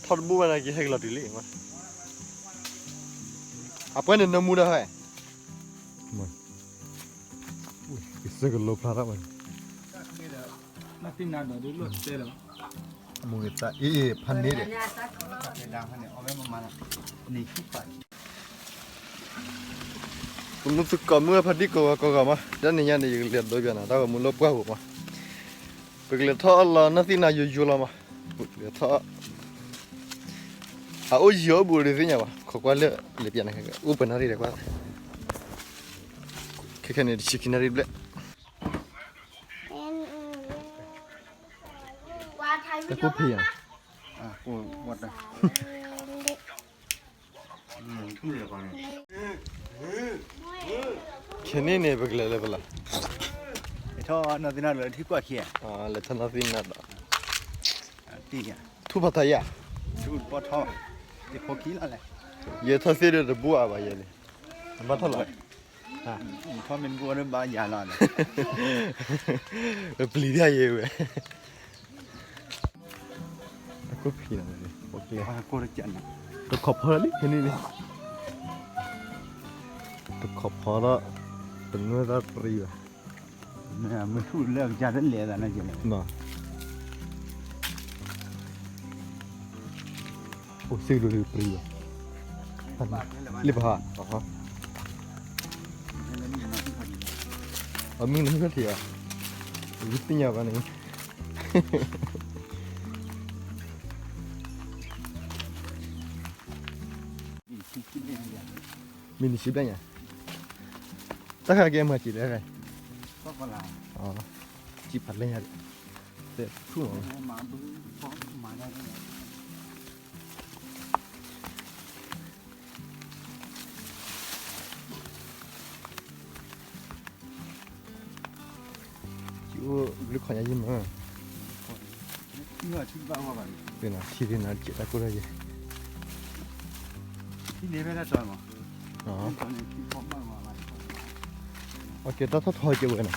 ထီၣ်တဘူၣ်ဘၣ်နာ်က့ ဟဲက့ၤလီၤတုၤလံ. အပှဲၤန့ၣ်နၢမူဒၣ်ဟဲ, ကစၢၢ်ကလိဖျါထီၣ်ဘၣ်, မူဂ့ၤသးအ့ၣ်ဖးန့ၣ်ဒီး ပမုၢ်သကိးမုၢ်ဖးဒံၣ်ကိးဂၤကိးဂၤမး, တနံၤညါန့ၣ် ယကလဲၤဒိးယွၤနၤ တၢ်ဂီၤမူလၢပှၢ်ပူၤမး, ပကလဲၤထီၣ်အီၣ်လီၤနီၢ်သံနၤယိယိလီၤမး, ပကလဲၤထီၣ် အအိၣ်ယံၤအအိၣ်ဘူးဒုးသ့ၣ်ညါဘၣ်, ခိးကွၢ်လၢလဲၤပျးန့ၣ် အိၣ်ပှဲၤနၣ်ရံၣ်လဲၤကွၢ်, ခဲခဲန့ၣ် တဆံခံနၣ်ရံၣ်ဘျဲၣ်, တၢ်ကိၢ်ဖံးဧါ ခဲန့ၣ်န့ၣ် ပကလဲၤလၢပလီၢ်, ထီၣ်နီၢ်သံနၤဒီးထံကွၢ်ခံ, လဲၤထီၣ်နီၢ်သံနၤဒီး, ထူၣ်ဖးထီယၤ, ထီၣ်, ယဲထီၣ်သ့ၣ်ဒီးတဘူၣ်အါဘၣ်ယဲန့ၣ်, ဘၣ်ထီၣ်လီၤ, ထီၣ်မ့ၢ်တဘူၣ်ဒီးဘၣ်ယၤလီၤ, ပပျံၤဒၣ်ယဲဝဲ တၢ်ကိၢ်ဖံးနီၤ, တခိးဖီလံ ခဲန့ၣ်န့ၣ်, တခိးဖီဒီး တနွဲၣ်သၣ်ပြံဘၣ်, မ့ၢ်ထူၣ်လၢအကစၢ်တလဲၤသးန့ၣ်, အိၣ်စ့ၢ်ကလိၤပြံဘၣ်, လၢပဟါ, အမုၢ်နဟံၣ်ခီၣ်ထံးဧါ, ယသ့ၣ်ညါဘၣ်န့ၣ် မ့ၢ်နစံးဘျဲၣ်ညါ, တၢ်ဃာ်က့ၤအမၤစံးလဲၣ်, စံးဖးလဲၢ်ညါ, တဲထူၣ်လီၤ, ယအိၣ်ဘျုးခီညါယံၤမး, ပ့ၤနီၤထံရ့နၤစဲးတၢ်ကိၢ်ထီၣ်ယဲ, အကဲတၢ်ထီၣ်ထီကဲဝဲနီၤ,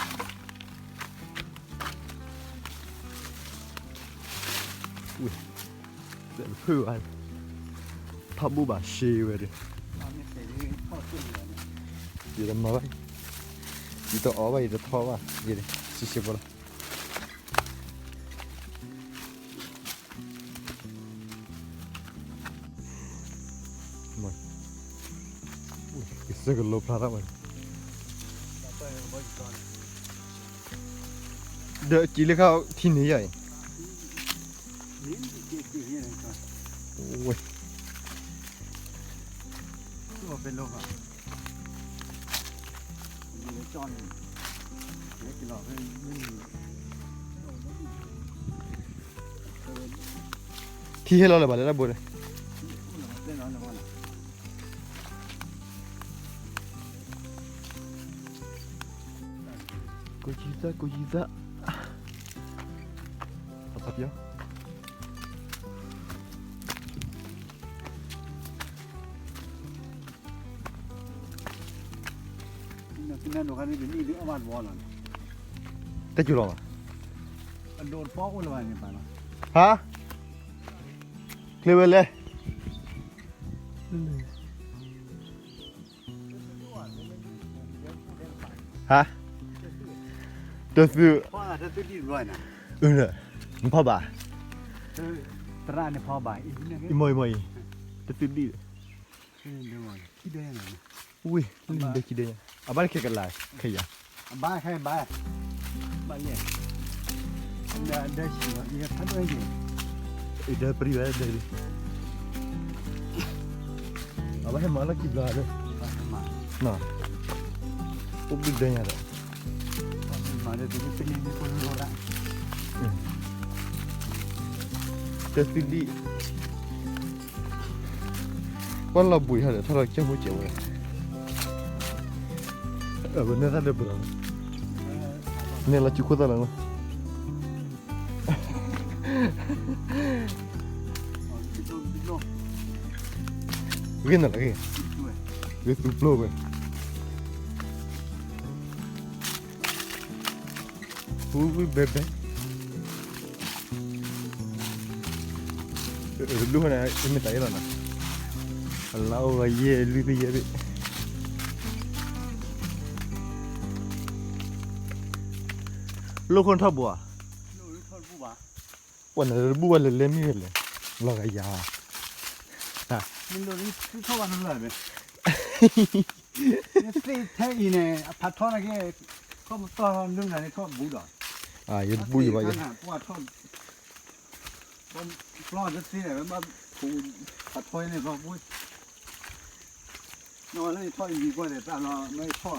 ဝ့ၢ်, ဖုၣ်ဘၣ်, ထီၣ်ဘူၣ်ဘၣ်ရှဲဝဲဒီး, ယတမၤဘၣ်, ယတအီၣ်ဘၣ် ယတထီၣ်ဘၣ်, ယဆံးဆံးဖိလီၤ. ကစၢၢ်ကလိဖျါထီၣ်ဝဲ, ဒီးကံလၢခါထံန့ၣ်ယၤအံၤ, ဝဲ ထံဟဲလီၤလၢၤဘၣ်လၢတၢ်ဘိန့ၣ်, ကိးယံသၣ် ကိးယံသၣ်, အသးပျီ တၢ်စူၤလီၤဘၣ်, ဟါ, ချ့ဝဲလဲၣ်, ဟါ, တသု, နဖီဘၣ်, မ့ၢ်အံၤ, တသုဒံၣ်, ဝံၤ, ဒဲခံဒဲ, အဘၣ်တခဲကလၤ, ခဲယၤ, အဘၣ်ခဲဘၣ်, ဘၣ်လဲၣ်, ဒဲဆံး, အဒဲပရံဝဲဒဲလံ, အဘၣ်ဟဲမၤလီၢ်ခံဘျီဒီး, အိၣ်ဘျုးဒဲညါဒီး, တသုဒံၣ်, ကွၢ်လီၤဘှံးဟဲဒီး ထီၣ်လီၤကၢ်ဖိစဲးဝဲ, အဝဲနဲၣ်တၢ်လၢပရၤ, နဲၣ်လီၤစုခိၣ်သၣ်လီၤ, ဂ့ၢ်နၤလၢဂ့ၢ်, ဂ့ၢ်သူပျိဝဲ, ဝံၣ်ဝံၣ်ဘဲဘဲ, တဘျုးဃီန့ၣ် အမ့ၢ်တၢ်အ့ၣ်လီၤနီၤ, အလါအိၣ်ဂၤယဲၢ်လွံၢ်သ့ၣ်ယဲၢ်ဘ့ၣ်, လိၣ်ခိၣ်ထီၣ်ဘူးဧါ, ပှၤနတဘူၣ်ဘၣ်လဲၤလဲၤမ့ၢ်လဲၤ, လီၤဂာ်ယၤ, မ့ၢ်လိၣ်ထီၣ်ဘၣ်နလၢ်မ့ၢ်, နသ့ထဲအံၤန့ၣ် အဖးထီနာ်က့, ခီၣ်ပတီၢ်ထီၣ်ဒုးနၤန့ၣ်ထီၣ်ဘူးဒီး, ယတဘူၣ်ယဘၣ်ယဲ, ပှၤထီၣ် ပျီတသ့ဒီး ဘၣ်ဖးထီန့ၣ်ဘၣ်ပှ့ၤ, နီၢ်လၢယထီၣ်ယံၤကွၢ်ဒီးတၢ်လီၤ မ့ၢ်ထီၣ်,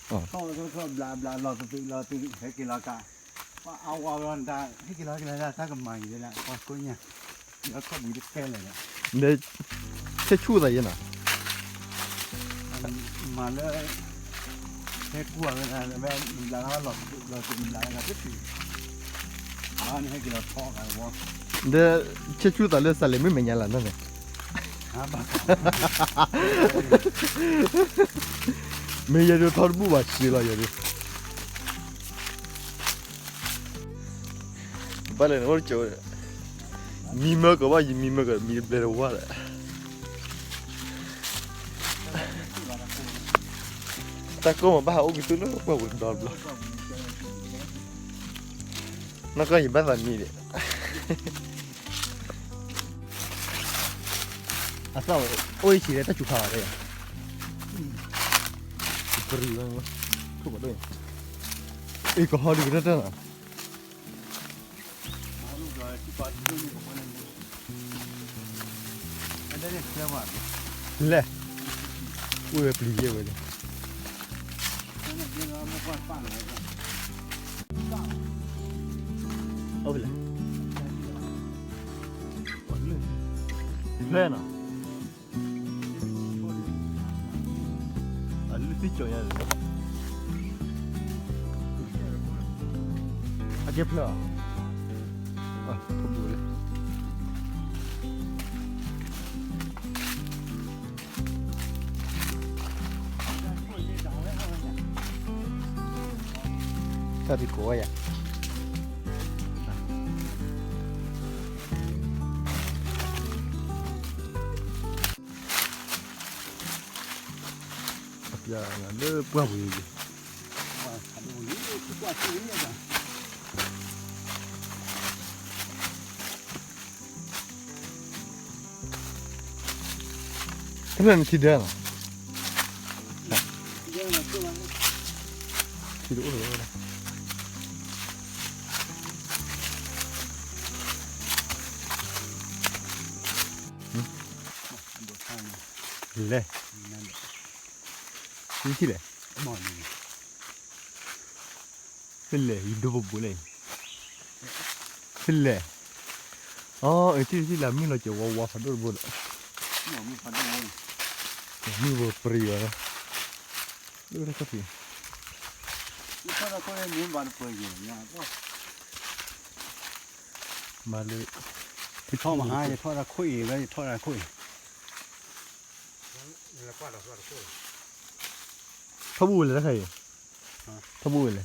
ထီၣ်ထီၣ်ထီၣ်ဘျးဘျးလီၤသပ့းလီၤသပ့း ဟဲက့ၤလီၤကး, ပှၤအဝၤလီၤတၢ် ဟဲက့ၤလီၤဟဲက့ၤလီၤတၢ် တၢ်ကမၤအံၤဒ်လဲၣ် ပှၤကိးညါ, လီၤထီၣ်ဘူးတခဲလဲၣ်ဒီး, ဆဲးဆူၣ်သးယဲနီၤ မၤလၢ ဟဲကူၣ်ဝဲဒၣ် ဝဲဘျးလီၤ လီၤဘျးလီၤ အါန့ၣ်ဟဲက့ၤလီၤထီၣ်ဂၤဝီ, ဒီးဆဲးဆူၣ်သးလၢစးလဲၤမ့ၢ်မဲာ်ညါလၢ်နီၤန့ၣ်, မ့ၢ်ယဲဒုးထီၣ်တဘူၣ်ဘၣ်စံးလီၤယဲဒုး ဘၣ်လဲၣ်န့ၣ်အိၣ်တကၠိ, မံမၢကီးဘၣ်ယမံမၢကီး မံတဘျဲတဝါဒီး, တၢ်ကိၢ်မးဘၣ်ဟးအိၣ်ကသူလၢပှၢ်ပူၤတဘျီတဘျီ, နီၢ်ကီၢ်ယဘၣ်သးမံဒီး အသၣ်ဝဲ အိၣ်ယဆံးလၢတၢ်စူၤခါဘၣ်တဲ, ပရံၤဝဲ, ထိၣ်ကဒိၣ်, အ့ၣ်ကဟီဒုးကတၢၢ်တၢၢ်နီၤ, လဲၣ်, အိၣ်ဝဲပျံၤယဲၢ်ဝဲလၢ အိၣ်ဖဲလဲၣ်, ဖျဲၣ်နီၤ, အလုၢ်သ့ၣ်ကၠီၤညါ, အကဲဖျၢၣ်, ထီၣ်ဘူးလဲၣ် တၢ်တကိးဝဲယၤ, အပျၢ်လၢပှၢ်ပူၤယၤ, တဖျၢၣ်န့ၣ်ထံဒဲလီၤ, ထံတအိၣ်လီၤ, လဲၣ်, ထံလဲၣ်, လဲၣ် ယဒိၣ်ပဘူးလဲၣ်, လဲၣ်, အထံထံလၢမုၢ်လီၤက့ၤဝါဝါဖးဒိၣ်တဘိဒီး, မုၢ်ဘိပရံၤဝဲ, လၢတၢ်ခီၣ်ထံး, မၤလၢ, ယထီၣ်မဟါ ယထီၣ်တၢ်ခိၣ်အံၤ လၢယထီၣ်တၢ်ခိၣ်အံၤ, ထီၣ်ဘူးဝဲလဲၣ်တခါအံၤ, ထီၣ်ဘူးဝဲလဲၣ်,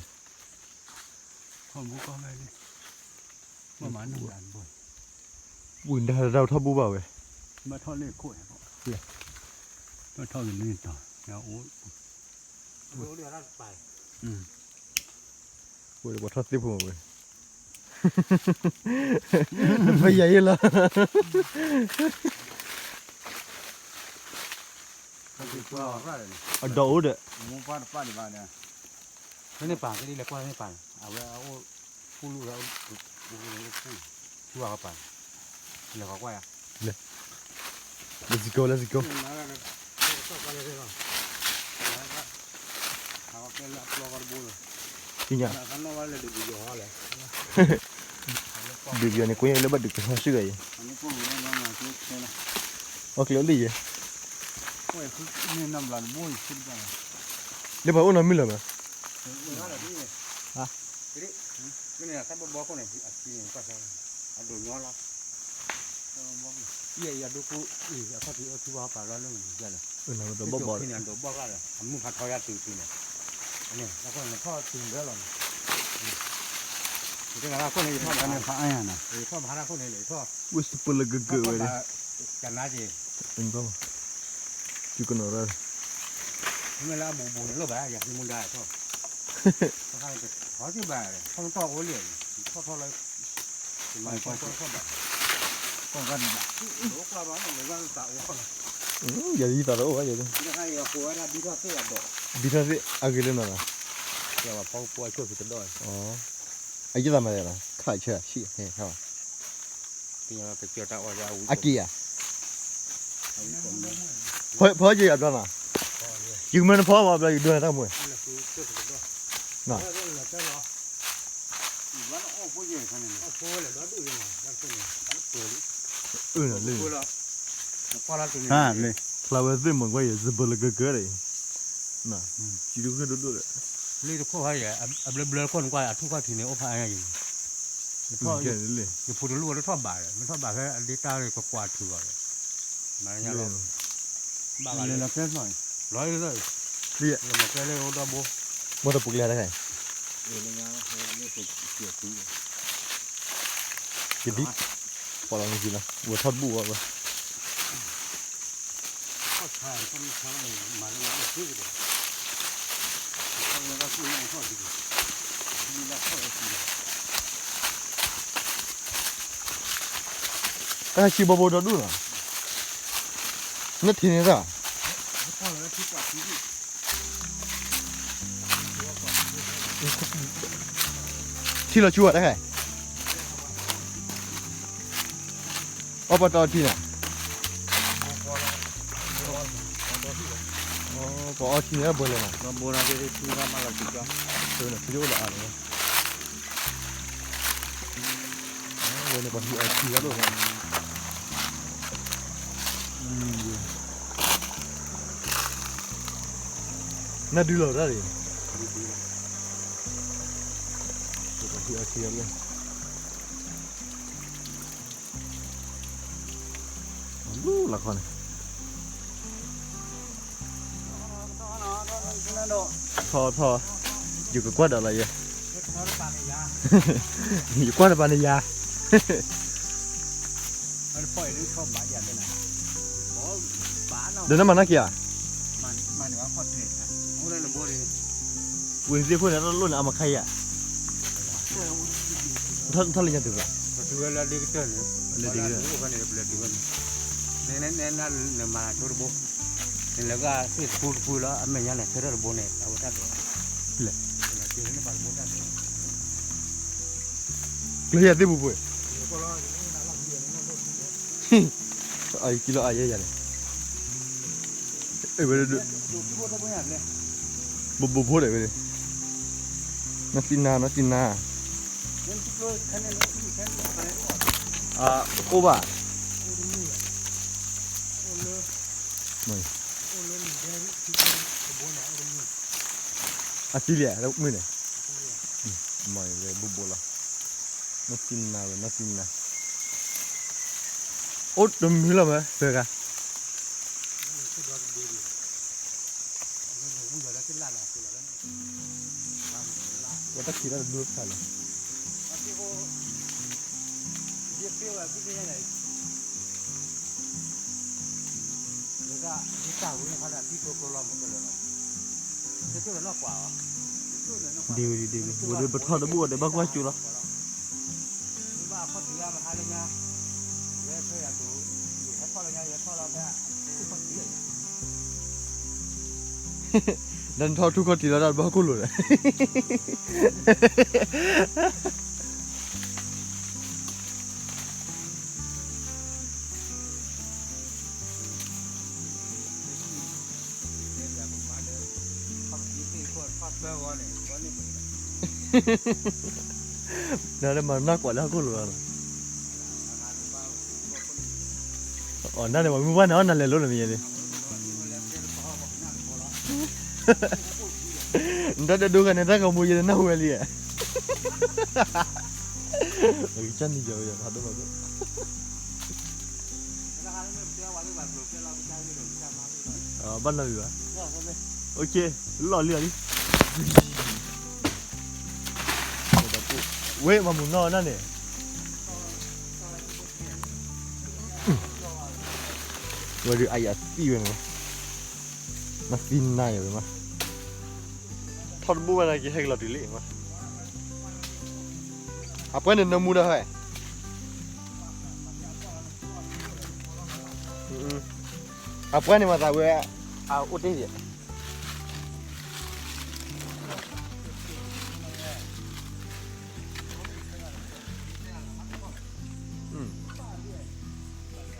ဝံၤဒၣ်ဒၣ်ထီၣ်ဘူးဘၣ်ဝဲ, ဘၣ်ထီၣ်လၢခိၣ်, ဘၣ်ထီၣ်က့ၤလၢတီၤ, အိၣ်, ဝဲပှၤထီၣ်သ့ၣ်ဖိဝဲ, ပယၤယဲလီၤ, အဒီးအိၣ်ဒီး, မ့ၢ်ပၢ်တပၢ်ဒံးဘၣ်ဒီး, မ့ၢ်န့ၣ်ပာ်ကဒ်လဲၣ်ကွၢ်န့ၣ်ပာ်, အဝဲအအိၣ်, ပူလူၢ်ဝဲ, ပူ, ထူအကပာ်, လဲၤကွၢ်ကွၢ်ယၤ, လဲၤ, let's go let's go, ပညါ, ဒုးပယီၤန့ၣ် ကွၢ်လၢဘၣ်ဒုးကဟီၣ်စုဂၤအံၤ, အီၣ်ကျဲအိၣ်လံယဲ, လၢပှၤအိၣ်နီတမံၤလၢၤဘၣ်, အဒိးဘီဘီလီၤ, အမုၢ်ဖးထီယါတုၤတုၤန့ၣ်, အဃိန့ၣ်ထီၣ်တုၤလၢလီၤန့ၣ်, တဂၤလၢခိၣ်န့ၣ် ယထီၣ်ဘၣ်, ယထီၣ်ဘၣ်ဟါလၢခိၣ်န့ၣ် ယထီၣ်, ဝ့ၢ်စပၢလၢကကၢဝဲ, ကနါက့ၤ, ကနၣ်ရၣ်, မ့ၢ်လၢအဘူးဘူးန့ၣ်လိၣ်ဘၣ် ယၤသံမူဒါထီၣ်, ထီၣ်ဘၣ်, ထီၣ်ထီၣ်အိၣ်လံ, ထီၣ်ထီၣ်လၢ ယၤသံသးတအိၣ်ဘၣ်ယၤသံ, ဘံထီၣ်သ့ၣ်အဂ့ၤလၢနီၤလီၤ, ဘံထီၣ်သ့ၣ်အဂ့ၤလၢနီၤလီၤ, ယသးမၤယၤလီၤ ခးဆၢဆံးဟဲဟဲ, အက့ၤယၤ, ဖီယ့ၢ်အဘျီနီၤ, ယကမၢနဖီဘၣ်ဘျီ ယကဒိနၤတၢ်မူ, ဖျါဝဲသ့ၣ်မုၢ်ကွၢ်ယဲ စပၢလၢကကၢဒီး, လံတခိၣ်ဖဲယဲ အဘျၢဘျၢတခိၣ်န့ၣ်ကွၢ် အထူၣ်ခီၣ်ထံးန့ၣ်အိၣ်ဖးအါညါယံၤ, ယဖိတလူၣ်အီၤတထီၣ်ဘးဒီး မ့ၢ်ထီၣ်ဘးဖဲအဒ့တၢ်ကကွၢ်ထုးအီၤဒီး, မၤလၢညါလီၤ, ဘၣ်ဂၤလၢ, လီၤ, မၤကဲလၢအိၣ်ဒီဘိ, ဘၣ်တပူၤကျဲတခါအံၤ ကဒံ, ပှၤလီၤမ့ၢ်က့ၤလီၤ ဝဲထီၣ်တဘူၣ်ဝဲဝဲ, တၢ်ဆံဘိဘိဒီဒူၣ်လီၤ, နထံၣ်န့ၣ်သၣ် ထံလီၤဆူဝဲတခါ, အီၣ်ပှၤတၢ်အီထံန့ၣ်, ပှၤအီထံန့ၣ်ဘၣ်လဲၣ်နီၤ, ဝဲန့ၣ်ပှၤဟံးအီထံလီၤ, နဒုလီၤတၢ်န့ၣ်, ပှၤဟံးအီထံလီၤ, လူလီၤခီန့ၣ်, ထီၣ်ထီၣ်, ယကကွၢ်ဒီးလီၤယဲ, ယကွၢ်တပၤန့ၣ်ယၤ, ဒီးနမၤနီၢ်က့ၤဧါ, ဝ့ၢ်သ့ၣ်ခိၣ်န့ၣ် တလိၣ်န့ၣ် အမခါယၤ, ထီၣ်လၢညါတုၤဘၣ်, လၢဒ်ကတၢၢ်န့ၣ်, နမၤဆိတဘိ, နလဲၤကသ့ၣ်တဖုတဖုလီၤ အမဲာ်ညါန့ၣ် ဆၢထၢၣ်တဘိန့ၣ် အဝဲတၢ်ဒိး, လဲၣ်, ကျဲယၤသ့ၣ်ပူၤပူၤ, အကံလီၤအယဲယၤန့ၣ် ဝဲ, ဘိဘိဖိဒၣ်ဝဲ, နီၢ်သံနါ နီၢ်သံနါ, အိၣ်ဘၣ်, အသံလံဧါ မုၢ်န့ၣ်, မ့ၢ်ဘိဘိလီၤ, နီၢ်သံနါဝဲ နီၢ်သံနါ, အိၣ်တမံၤလီၤမး သၢဂၤ ဝဲတၢ်ခံးတၢ်တဒူၣ်တခါလီၤ, ဒ်ဝဲဒ်ဒ်ဝဲ ဝဲဒၣ်ပထီၣ်တဘူၣ်အီၤဒီး ဘၣ်ကွၢ်ကၠိလီၤ, ဒီးနထီၣ်ထူၣ်ခီၣ်ထံးလီၤတၢ်တဘၣ်ခိၣ်လိာ်ဒီး နမၤနီၢ်ကွၢ်လၢဟီၣ်ခိၣ်လိၤလီၤ, အီၤ နန့ၣ် ပှၤမုၢ်ဘၣ်န့ၣ် အီၣ်နၤလဲၤလိၤန့ၣ်မ့ၢ်ယဲန့ၣ်, နတၢ်ဒိဂၤန့ၣ် တၢ်ဂီၤမူယဲန့ၣ် နၢ်ဟူဝဲလံဧါ, ကစၢ်နံၤယီၤယီၤ ဖးဒိၣ်ဖးဒိၣ်, ဘၣ်နီတမံၤဘၣ်, လီၤလံလီၤလံ, ဒီးပူၤ, ဝဲမၤမုာ်နီၢ်နၢ်န့ၣ်, ဝဲဒုးအယၤသံဝဲန့ၣ်, မၤသံနၤယၤဝဲမး, ထီၣ်တဘူၣ်ဝဲန့ၣ်က့ၤဟဲက့ၤလီၤတုၤလံမး, အပှဲၤန့ၣ်နၢမူဒီးဟဲ အပှဲၤန့ၣ်မၤသးဝဲ, အအိၣ်တ့ၢ်ယဲၢ်,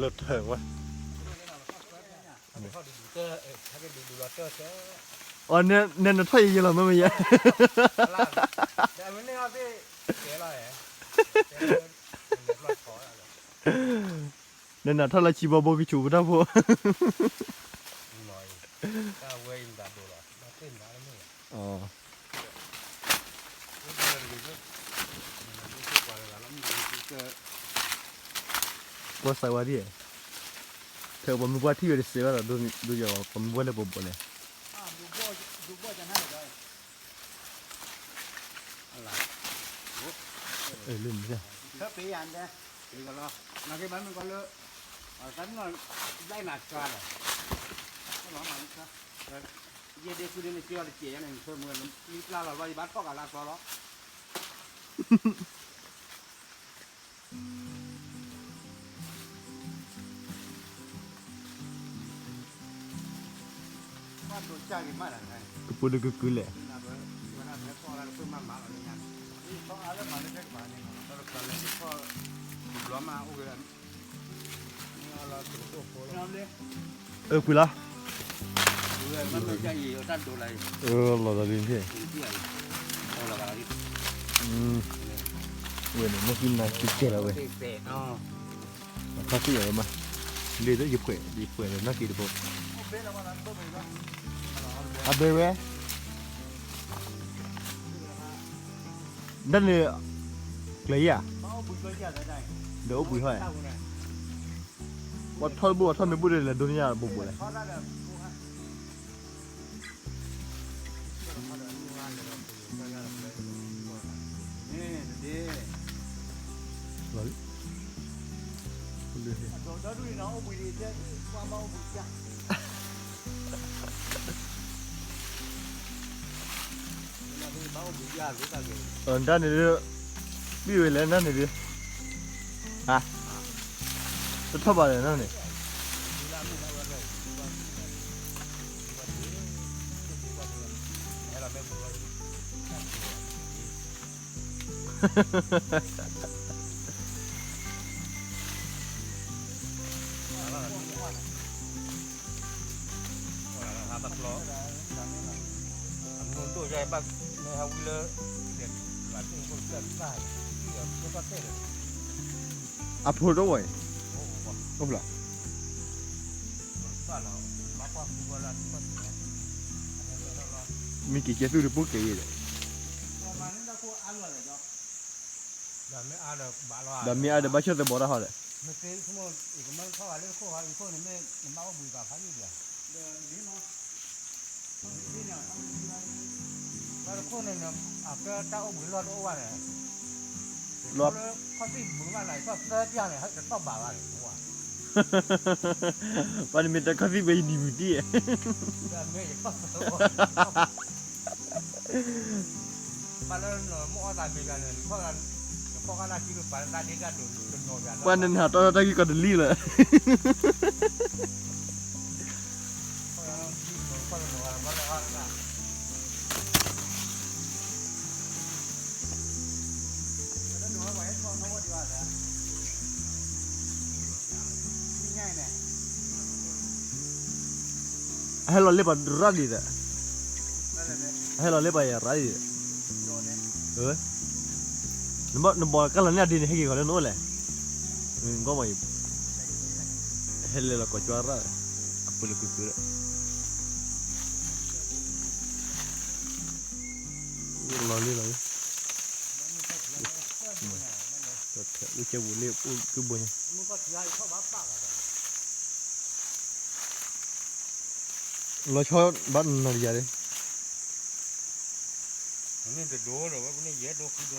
လၢထၢၣ်ဝဲ, အီၤ, နဲနထီၣ်ယဲၢ်ယဲၢ်လီၤမ့ၢ်မ့ၢ်ယဲၢ် နနၢ်ထီၣ်လၢဆံဘီဘိကဆူးပတၢ်ဖိ, ပှၤစးဝါဒ်, ထဲပှၤမုၢ်ပှၢ်ထံၣ်ဝဲတစဲးဘၣ်ဒီး, ဒိယၤပှၤမုၢ်ပှၢ်လၢပှၤဘိးလဲၣ်, လၢမ့ၢ်, ယဲဒ့ဆူဒ့နကၢ်တကဲးယၤန့ၣ် နဆၢမုၢ်လီၤ ယဘၣ်ထီၣ်ကလၢအသီလီၤ. ကပူၤဒုးကကုလဲၣ်, အၢကွံာ်လီၤ, လီၤဒီးဒ်န့ၣ်, ဝဲန့ၣ် မ့ၢ်ကနၢ်ကကဲလီၤဝဲ, ထီၣ်သ့ၣ်ယၤဝဲမး, လ့ၣ်ဒီးယဖှဲး ယဖှဲးဒီးနီၢ်က့တဘိ, အဘဲဝဲ ဒ်န့ၣ်, ကျဲၤယၤ, ဒီးအိၣ်ဘှံးထီၣ်, ပှၤထီၣ်တဘူၣ် ပှၤထီၣ်မ့ၢ်ဘူၣ်ဒီး လဲၤဒိးန့ၢ်ယၤဘိးဘိးလဲၣ်. တၢ်န့ၣ်ဒုး, ဘံၣ်ဝဲလဲၣ်နၢ်န့ၣ်ဒုး, တထီၣ်ဘၣ်ဒီးနၢ်န့ၣ်ဒုး အဖိတအိၣ်ဝဲ, အိၣ်ဖျါ, မ့ၢ်က့ၤကဲသူၣ်တပူၤကဲၤယဲၢ်ဒီး, ဒီးမ့ၢ်အါဒီးဘၣ်ဆၢသဘီတၢ်ဟီဒီး, တခိၣ်န့ၣ် အကဲတၢ်အိၣ်ဘှံးလီၢ်တအိၣ်ဘၣ်န့ၣ်, လီၤ, ခီၣ်သံၣ်ဘှံးဘၣ်န့ၣ် တထီၣ်ဘၣ်ဘၣ်န့ၣ်, ပှၤန့ၣ်မ့ၢ်တၢ်ခီၣ်သံၣ်ဘှံးယနံၤမုၢ်တံၢ်, မ့ၢ်ယထီၣ်သၢဂီၢ် ဘၣ်လၢနမိၢ်အီၣ်သးမ့ၤဂၤန့ၣ်, နဖီၣ်ကနၣ်ကံၢ်ပာ်လၢတၢ်ဒ့တၢ်တိၤတနီၤဂၤလီၤ, ပှၤနနၢ်တီတၢ်ဂ့ၢ်ကီးတလံလၢ အဟဲလီၤလ့ပှၤရၣ်ဒံးဒီး, အဟဲလီၤလ့ပှၤယၤရၣ်ဒံးဒီး, နဘၣ်ကလီၤန့ၢ်အဒ့န့ၣ် ဟဲက့ၤဂီၤလၢနအိၣ်လဲၣ်, ကီၢ်မး, ဟဲလဲၤလီၤကိးကၠီရၣ်, အပူၤလၢကုကုဒီး လီၤလံလီၤလံ, ဝံၣ်ကဲဝူၤလ့ၣ်အိၣ်ကဘိညါ, လီၤဆီဘၣ်နၤယၤလံ, န့ၣ်တဒိဒီးဝဲန့ၣ်ယဲဒိဃုဒိ,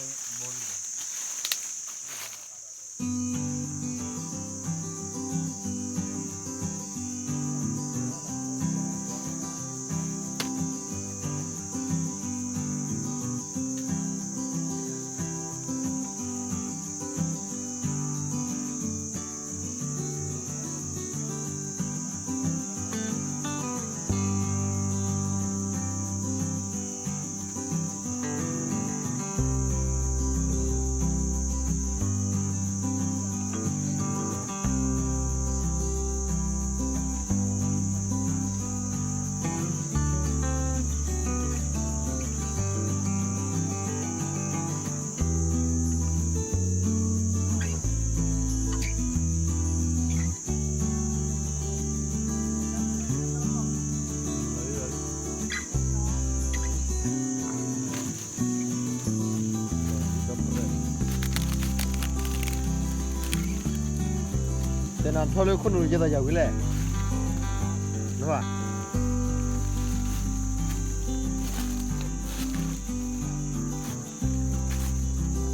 တဲနၤထီၣ်လၢခိၣ်နူာ်ယဲၢ်သးယၤဝံၤလဲၣ်,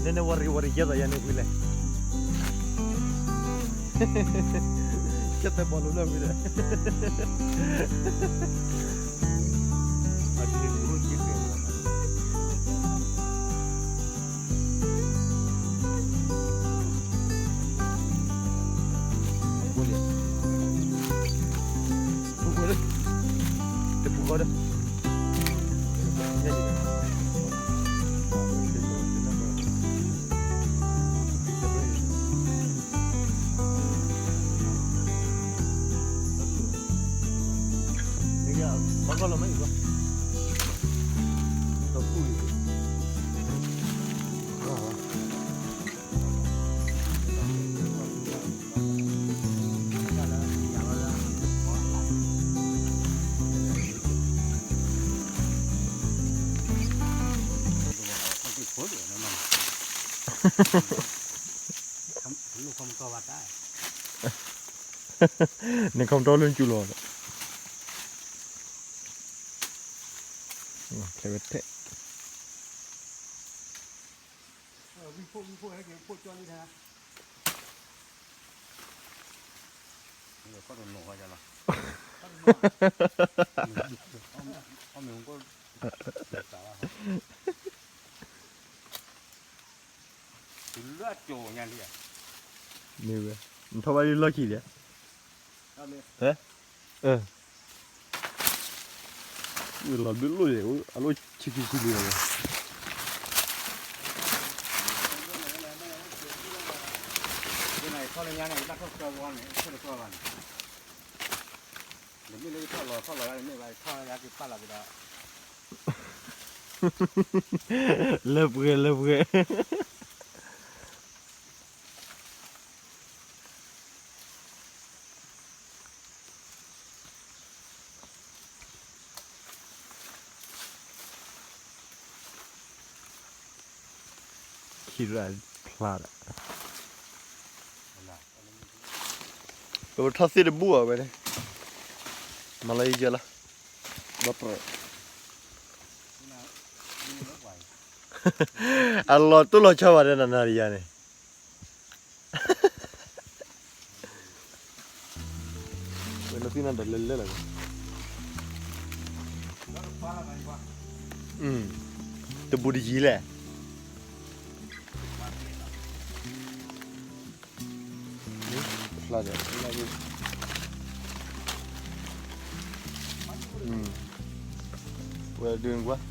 နနဝရံဝရံယဲၢ်သးယၤန့ၣ်ဝံၤလဲၣ်, ကဲသဲဘီလိလၢဝံၤလဲၣ်. နခီမတီလၢနကၠူလီၤ, ထဲဝဲထဲ မ့ၢ်ဝဲ, နထီၣ်ဘၣ်လၢလီၢ်ခံဒီး, ဟဲ, လီၤဘျုးလိၣ်ယဲၢ်, အလိၣ်ဆံခံဆံလွံၢ်လီၤ. လၢပှဲၤ လၢပှဲၤ ခံရၣ်ဖျါဒီး, ပထီၣ်သ့ၣ်တဘူၣ်အီၤဝဲန့ၣ်, မၤလၢယကလီၤ, ဘၣ်ပြၢ, အလီၤတိၢ်လီၤဆီဘၣ်ဒီးနနၤတယၤန့ၣ် ဝဲနသ့ၣ်နၤဒီးလဲၤလဲၤလီၤ, တဘူးတယံၤလဲၣ်, ဖျါဒီး, ဝဲဒုးကွၢ်,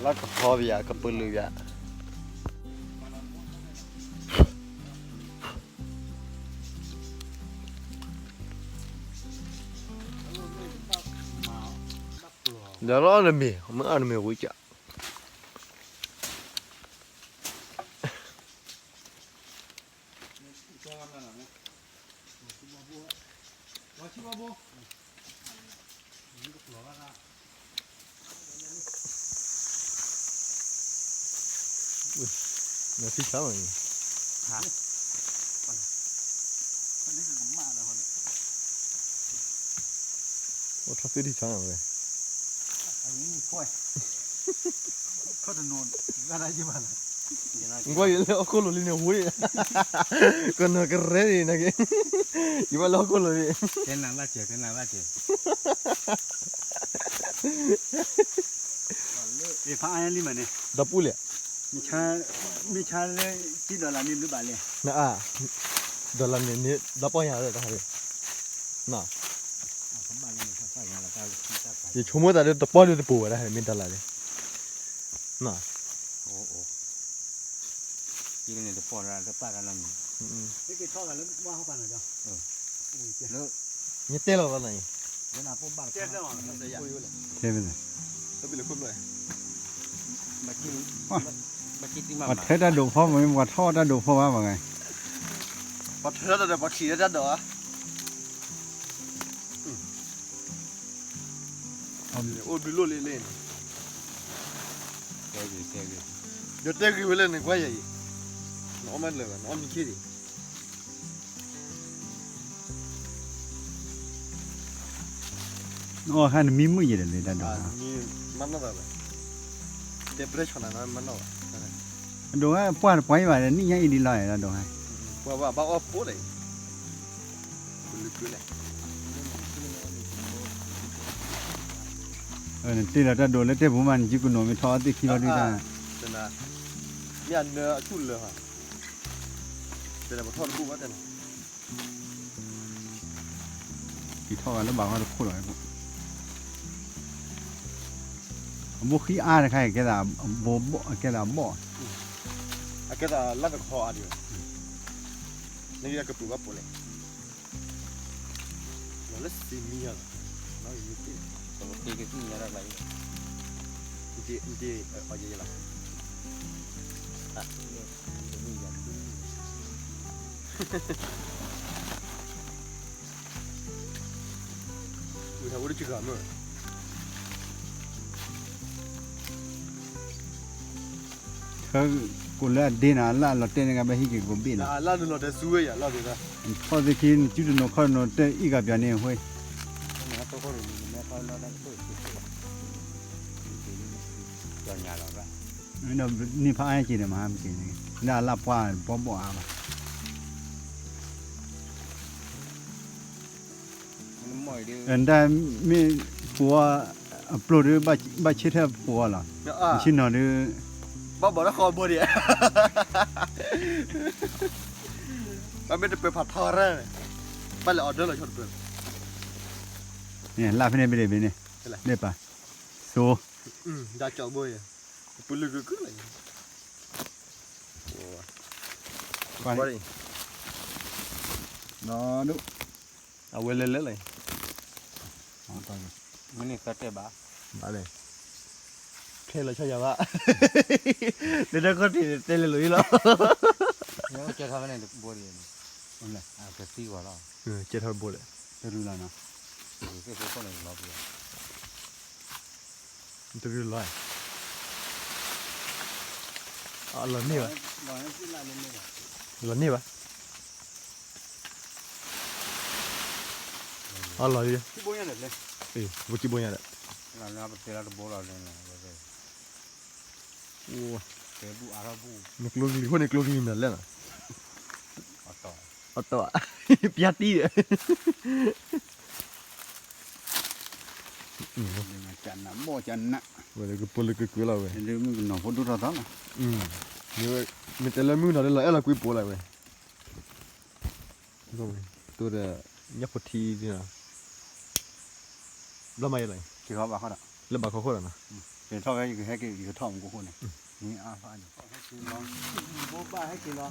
လၢကဖီပယၤ ကပလၢပယၤ ဒီးလီၤနမ့ၢ် မ့ၢ်အီၤနမ့ၢ်ဝံၤကၠး, နထံၣ်ဆါမးန့ၣ်, အိၣ်ထီၣ်သ့ၣ်ထံၣ်ဆါမးဝဲ, ကွၢ်ယလၢဟီၣ်ခိၣ်လိၤလံန့ၣ်ဝံၤ, ကနီၤကရဲန့ၣ်နက့, ယဘၣ်လၢဟီၣ်ခိၣ်လိၤလံ, တဲနၤဘၣ်စဲး တဲနၤဘၣ်စဲး ဖးအါလံမးန့ၣ်, ဒီပုၢ်လဲၣ်, မ့ၢ်ဆါလၢ ကံၢ်ဒီလၣ်မ့ၢ်ဘျုးဘၣ်လဲၣ်, နအါ, ဒီလၣ်န့ၣ် ဒီပီၢ်ယၤလၢတၢ်ဟး, ယဆိကမိၣ်သးဒီးတပီၢ်ဒီးတပူၤဝဲဒၣ် မ့ၢ်ဒီလၣ်န့ၣ်, ယတဲလီၤလီၤနၤအံၤ, ပှၤထဲတၢ်ဒိးဖီမ့ၢ် ပှၤထီၣ်တၢ်ဒိးဖီဘၣ်မးဂ့ၤ, ပှၤထီၣ်တၢ်ဒိး ပှၤချံးတၢ်ဒိးဧါ, အိၣ်ဘျုးလိၣ်လံလံန့ၣ်, ယတဲဂ့ၤဝဲလၢနကွၢ်ယၤအံၤ, နအီၣ်မ့ၢ်လၢာ်ဘၣ် နအီၣ်မ့ၢ်ခံဒံး, အီၣ်ခါနမံမုာ်ယဲၢ်ဒီးလၢတၢ်ဒိးဟါ, မၤနီၣ်ဘၣ်ဝဲ, တဲပရဲဆီၣ်နၤနီၤ မၤနီၣ်ဘၣ်, အဒိးဟါပှၢ်တပှၢ်အံၤဘၣ် နံၣ်ညါအံၤဒ်လီၤဒီးဒိးဟါ, ပှၢ်ဘၣ်ဘၣ်အီၣ်ဖိလဲၣ်, ပလုၢ်ကုလဲၣ် နတ့ၢ်လီၤတၢ်ဒိးလၢတဲပူၤမး နစုကနိးမ့ၢ်ထီၣ်အီၣ်သ့ၣ်ခံလီၤဒုတၢ်, မ့ၢ်အနၢအတူၢ်လၢၤ, တဲပထီၣ်တဘူၣ်ဘၣ်တဲန့ၣ်, က့ၤထီၣ်ဂၤလၢဘၣ်ဃီတခိၣ်လီၤ, အဘိဃံအါတခါအံၤ ကဲသးအဘိဘီၣ်, အကဲသးအဘီၣ်, အကဲသးလၢတခီအါဒံး, နကကပူၤဘၣ်ပိာ်လဲၣ်, လီၤလၢစံမံယၤလီၤ, လီၤမံတ့ၢ်, ပက့ၤကသံၣ်ညါတၢ်ဘၣ်အံၤ, နတ့ၢ်အီၤယဲယဲလီၤ, တမံယၤ ဝဲဟဲအိၣ်တကဂၤမ့ၢ်, ထၢကိးလၢအဒ့နၤ အလၣ်လီၤတဲာ်န့ၣ် ကဘၣ်ဟံးက့ၤကိးဘ့ၣ်လီၤ, အလၣ်နလီၤတဲာ်ဆူဝဲယၤလီၤ, ထီၣ်သ့ၣ်ခံ နစုတနိးခီတနိး တဲအံၣ်ကပၠးန့ၣ်အဃိ, န့ၢ်ဖးအါက့ၤဒီးမၤမ့ၢ်က့ၤန့ၣ် ဒၣ်အလၣ်ပှၢ်ဘီဘီၣ်အါဘၣ် ဒၣ်မ့ၢ်ပှၤအပျိၢ်ဒီး ဘၣ်ဆ့ထၢၣ်ပှၤလီၤ, ဆ့နီၤဒီး ဘၣ်ဘီၣ်တၢ်ဃီဘိဒံး, ဘၣ်မ့ၢ်တပၢၤဖးထီရၣ်န့ၣ်, ဘၣ်လဲၤအီၤဒၢလီၤဆီတပၢၤ, လၢဖဲန့ၣ်ဘ့ၣ်ဒ့ၣ်ဘ့ၣ်န့ၣ်, လၢပာ်, သိ, ဒၣ်ကၠီဘိယဲ, ပလုၢ်ကုကုလၢ, ကွၢ်, နီၢ်ဒိၣ် အဝဲလဲၤလဲၤလီၤ, မ့ၢ်န့ၣ်သၢတဲာ်ဘၣ်, ဘၣ်လဲၣ်, ဖဲလီၤဆီယၤဘၣ်, လၢတၢ်ခီၣ်ထံးန့ၣ်တဲလဲၤလိာ်အံၤလီၤ, ကဲထီၣ်ဖဲန့ၣ်တဘိဒံး, ကသံကွၢ်လီၤ, ကဲထီၣ်တဘိလဲၣ်, တရူးလီၤနီၤ, တရူးလီၤ, တရူးလီၤ, လီၤန့ၢ်ဘၣ်, လီၤန့ၢ်ဘၣ် အလီၤ, ဘိကံဘိညါဒီး, နကျိကလံၤခိၣ်န့ၣ်ကျိကလံၤမနုၤလဲၣ်နီၤ, အတီၢ်, ပျၢ်တံၢ်ဒီး, ကနးဘီၣ်ကနး, ဝဲကပူၤလၢကကုလီၤဝဲ, မ့ၢ်ကနီၤဖိဒိၣ်ထီၣ်သီလီၤ, မ့ၢ်တဲလၢမုၢ်ကနီၤလၢလီၤအဲၣ်လီၤကွံပိာ်လီၤဝဲ တိၢ်ဒီး ညၣ်ဖိထံဒ်နီၤ, ဘျီမၤယဲလီၤ, လၢဘၣ်ခီခိၣ်ဒီးနီၤ, ကထီၣ်ဝဲယကဟဲက့ၤ ယကထီၣ်မူခိၣ်န့ၣ်, မ့ၢ်အါဖးန့ၣ်, ဘိဘၣ်ဟဲက့ၤလီၤ,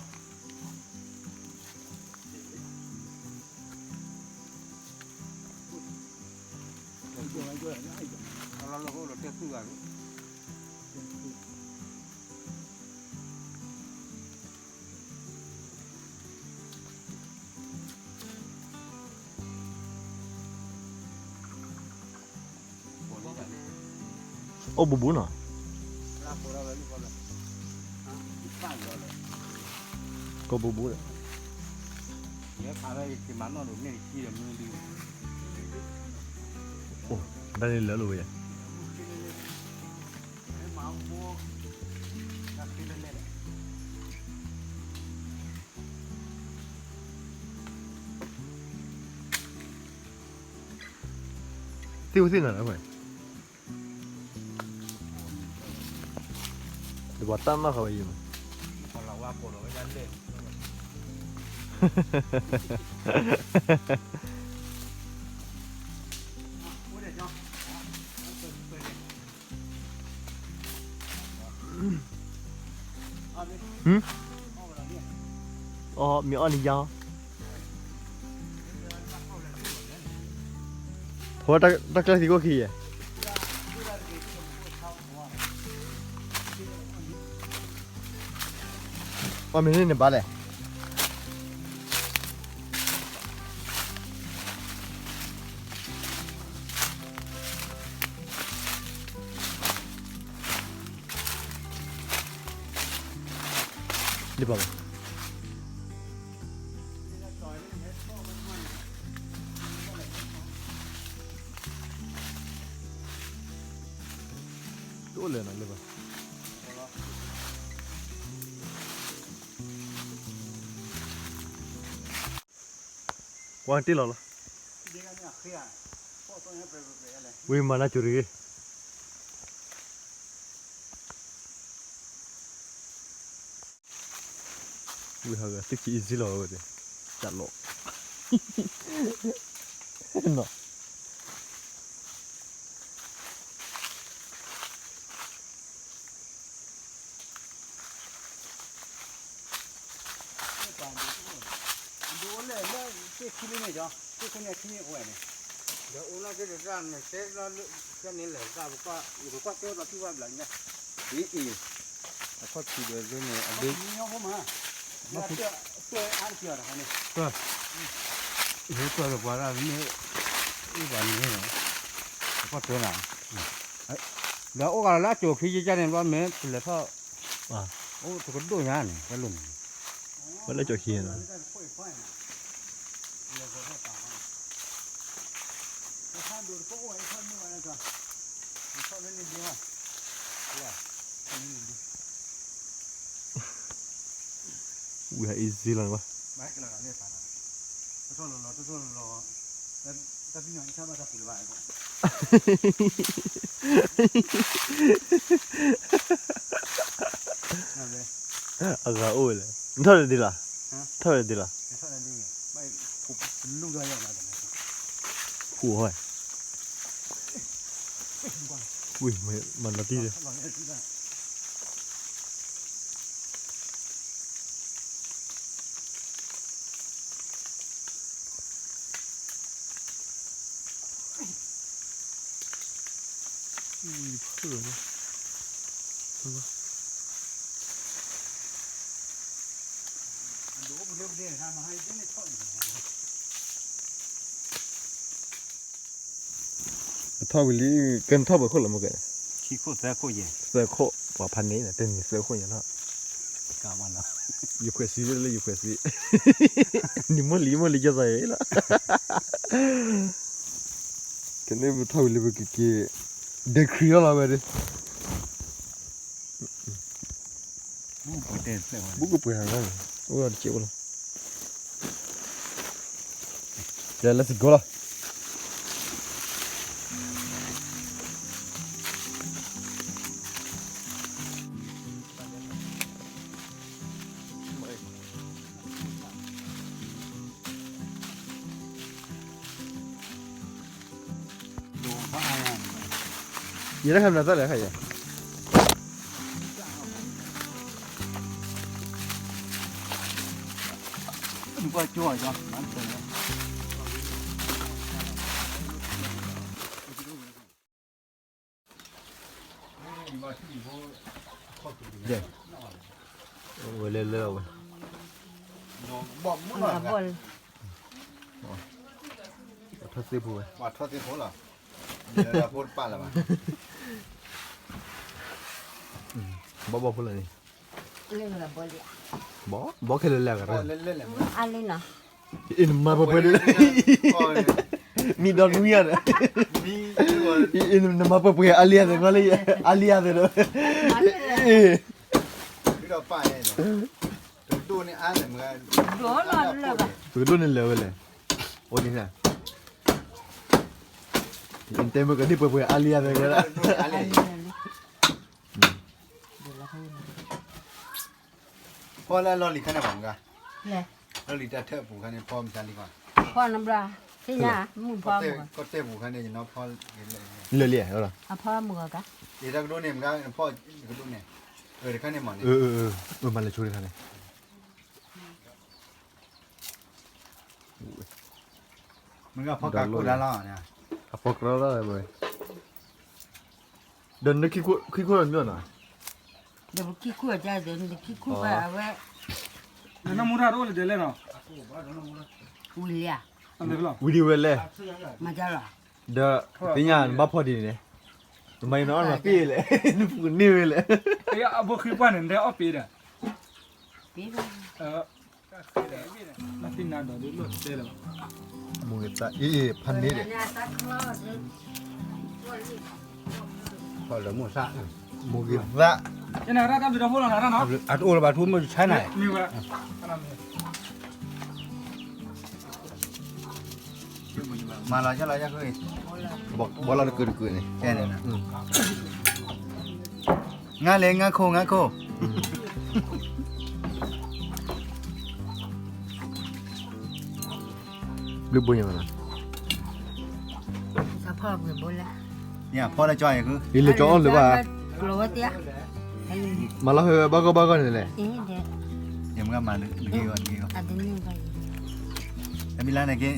အလီၢ်လၢအိၣ်လီၤတဲသူၣ်ဂၤ, အိၣ်ဘူးဘူးနီၤ, ကိးဘူးဘူးဒီး, အိၣ်, တၢ်န့ၣ်လၢလိာ်ဝဲယါ သ့ၣ်ဝဲသ့ၣ်နၤလၢဝဲ, တဘၣ်တၢ်နီၣ်ဃာ်ဝဲယံၤမး, အီ မ့ၢ်အီၣ်န့ၣ်ယါ, ဖဲတၢ်ကျၢၢ်သံခိၣ်ခံယဲၢ်, အီ မ့ၢ်န့ၣ်န့ၣ်ဘၣ်လဲၣ်. ဒ်ဘၣ်ဘၣ်. လဲၣ်နလၢပှၤ ကွၢ်တ့ၢ်လီၤလီၤ, ဝံၤမၤနၤကၠိတဂ့ၤ, ဝံၤဟးဂၤသုခံ easy လီၤဝဲဒၣ်, တၢ်လီၤ, နီၤ ဒိးလဲၣ်လၢ သ့ၣ်ခံန့ၣ် သ့ၣ်ခိၣ်န့ၣ်ခံန့ၣ်အိၣ်ဝဲန့ၣ်, ဒီးအိၣ်လၢကဲတၢ်န့ၣ် တဲလီၤလၢ ကဲန့ၣ်လဲၣ် တၢ်ပကွၢ် ယပကွၢ်တဲဒီးထံၣ်ဝဲဘျီညါ, အံၤအံၤ, အခီၣ်ထံးဒီးဒ်န့ၣ် အဘ့ၣ်, ဟဲကွၢ်ဒီးပှၤဒၣ်မ့ၢ်, အံၤပှၤန့ၣ်, အကွၢ်တဲနၤ, ဒီးအိၣ်ဂၤလၢအကၠိခံယကန့ၣ် ဘျီမ့ၢ်ပလဲၤထီၣ်, အိၣ်တကဒိၣ်ညါန့ၣ် တၢ်လိၣ်န့ၣ်, ဝဲလၢကၠိခံန့ၣ် ဝံၤဟး easy လီၤန့ၣ်ဘၣ်, အဂၤအိၣ်ဝဲလဲၣ်, နထီၣ်လၢဒ်လီၤ, ထီၣ်လၢဒ်လီၤ, ဖူးဟီ, ဝံၤမၤနီၤတံၢ်ဒီး အထီၣ်ဝံၤလံ, ကဲနထီၣ်ပှဲၤခိၣ်လီၤမ့ၢ်ကဲ, ခံခိၣ်သၢခိၣ်ယဲၢ်, သၢခိၣ်, ပှၤဖးန့ၣ် တနံၤသၢခိၣ်ညါထီၣ်, ယခွဲးစံလၢယခွဲးစံ, နံၤမိၢ်လံမိၢ်လံယသးယဲလီၤ, ကဲလၢပထီၣ်ဝံၤလံပကက့ၤ, ဒဲခရံာ်အီၤလီၤဝဲဒၣ် ဘူးကပှဲၤဟးဂီၤ, အိၣ်ဒီးတစဲးအိၣ်လီၤ, ကဲ let's go လီၤ, ယဲဒၣ်ဟဲမနုၤသၣ်လဲၣ်ခါယဲ, ဝဲလဲၤလၢအဝဲ, ဘီၣ်မုၢ်လီၤ, ပှၤထီၣ်သ့ၣ်ဖိဝဲ, ပှၤထီၣ်သ့ၣ်ဖိလီၤ, ဖိတပာ်လၢၤဘၣ်, ဘီၣ်ဘီၣ်ဖိလၢန့ၣ်, ဘီၣ်ခဲလၢာ်လၢအဂၤ, အ့ၣ် နမၤပှဲၤပှဲၤဒ်, မံဒီးနွံဂၤဒီး, အ့ၣ် နမၤပှဲၤပှဲၤ အါလံအါသ့ၣ်, အါလံအါသ့ၣ်ဒီး, အ့ၣ် ပကဒိၣ်န့ၢ်လၢာ်ဝဲလဲၣ်, အိၣ်ဒ်န့ၣ်, တဲမ့ၢ်ကဒိၣ်ပှဲၤပှဲၤ အါလံအါသ့ၣ်ဝဲဒၣ်, ဖီလၢလီၢ်လံၤခါန့ၣ်မ့ၢ်ဂ့ၤ, လီၢ်လံၤတၢ်ထၢၣ်အပူၤခါန့ၣ် ဖီမတၤလံကွၢ်, ဖီနဘျီ, သ့ၣ်ညါ, မုၢ်ဖီမုၢ်, ကီၢ်တဲၢ်ပူၤခါန့ၣ် ယနီၢ်ဖီ, လၢလံ, အဖီမုၢ်ဂီၤကါ, တၢ်ကဒိၣ်န့ၣ်မ့ၢ်ဂ့ၤ, ဖီတကဒိၣ်န့ၣ်, တခါန့ၣ်မ့ၢ်န့ၣ်, မၤလၢဆိတခါန့ၣ် မ့ၢ်ဂ့ၤဖီကးကိၣ်ဒၣ်လီၤ, အဖီကရီလီၤ, ဒီးနခံခိၣ်ဒီးမ့ၢ်နီၤ, ဒီးပခံခိၣ်အကြၢးဒီး နခံခိၣ်ဘၣ်အဝဲ, နနီၢ်မူထၢ်တအိၣ်လၢဒဲးလဲၣ်နီၤ, ဝံၤလံဧါ, ဝံၤဒံးဝဲလဲၣ်, မၤကြလီၤ, ဒီးသ့ၣ်ညါနဘၣ်ဖီဒ်န့ၣ်, နမၤယနီၢ်အီၣ်နမၤပ့ၢ်လဲၣ်, နပူၤကန့ၢ်ဝဲလဲၣ်, အဘိခံပှၢ်န့ၣ် နတဲအီၣ်ပ့ၢ်ဒီး, ပ့ၢ်ဘၣ် မုၢ်ဂ့ၤသးအ့ၣ်ဖးန့ၣ်ဒီး, ဖီလၢမိၢ်သၣ်, မိၢ်ဂ့ၤသး, အတအိၣ်လၢၤဘၣ် ထူမ့ၢ်တဆါန့ၣ်, မၤလီၤလီၤ, ဘီလီၤတကုာ်တကုာ်န့ၣ်, ငါလဲၤ ငါခိၣ် ငါခိၣ်, ဘျုးဘိညါမနီၤ, ဖီလၢကၠီအံၤ, လၢကၠီအီၣ်လၢၤဘၣ်, မၤလီၤဖဲဘၣ်ဂီၢ်ဘၣ်ဂီၢ်န့ၣ်လဲၣ်, ယမၤလၢဂ့ၤဂီၢ်တဂ့ၤဂီၢ်, တမံၤလၢန့ၣ်က့,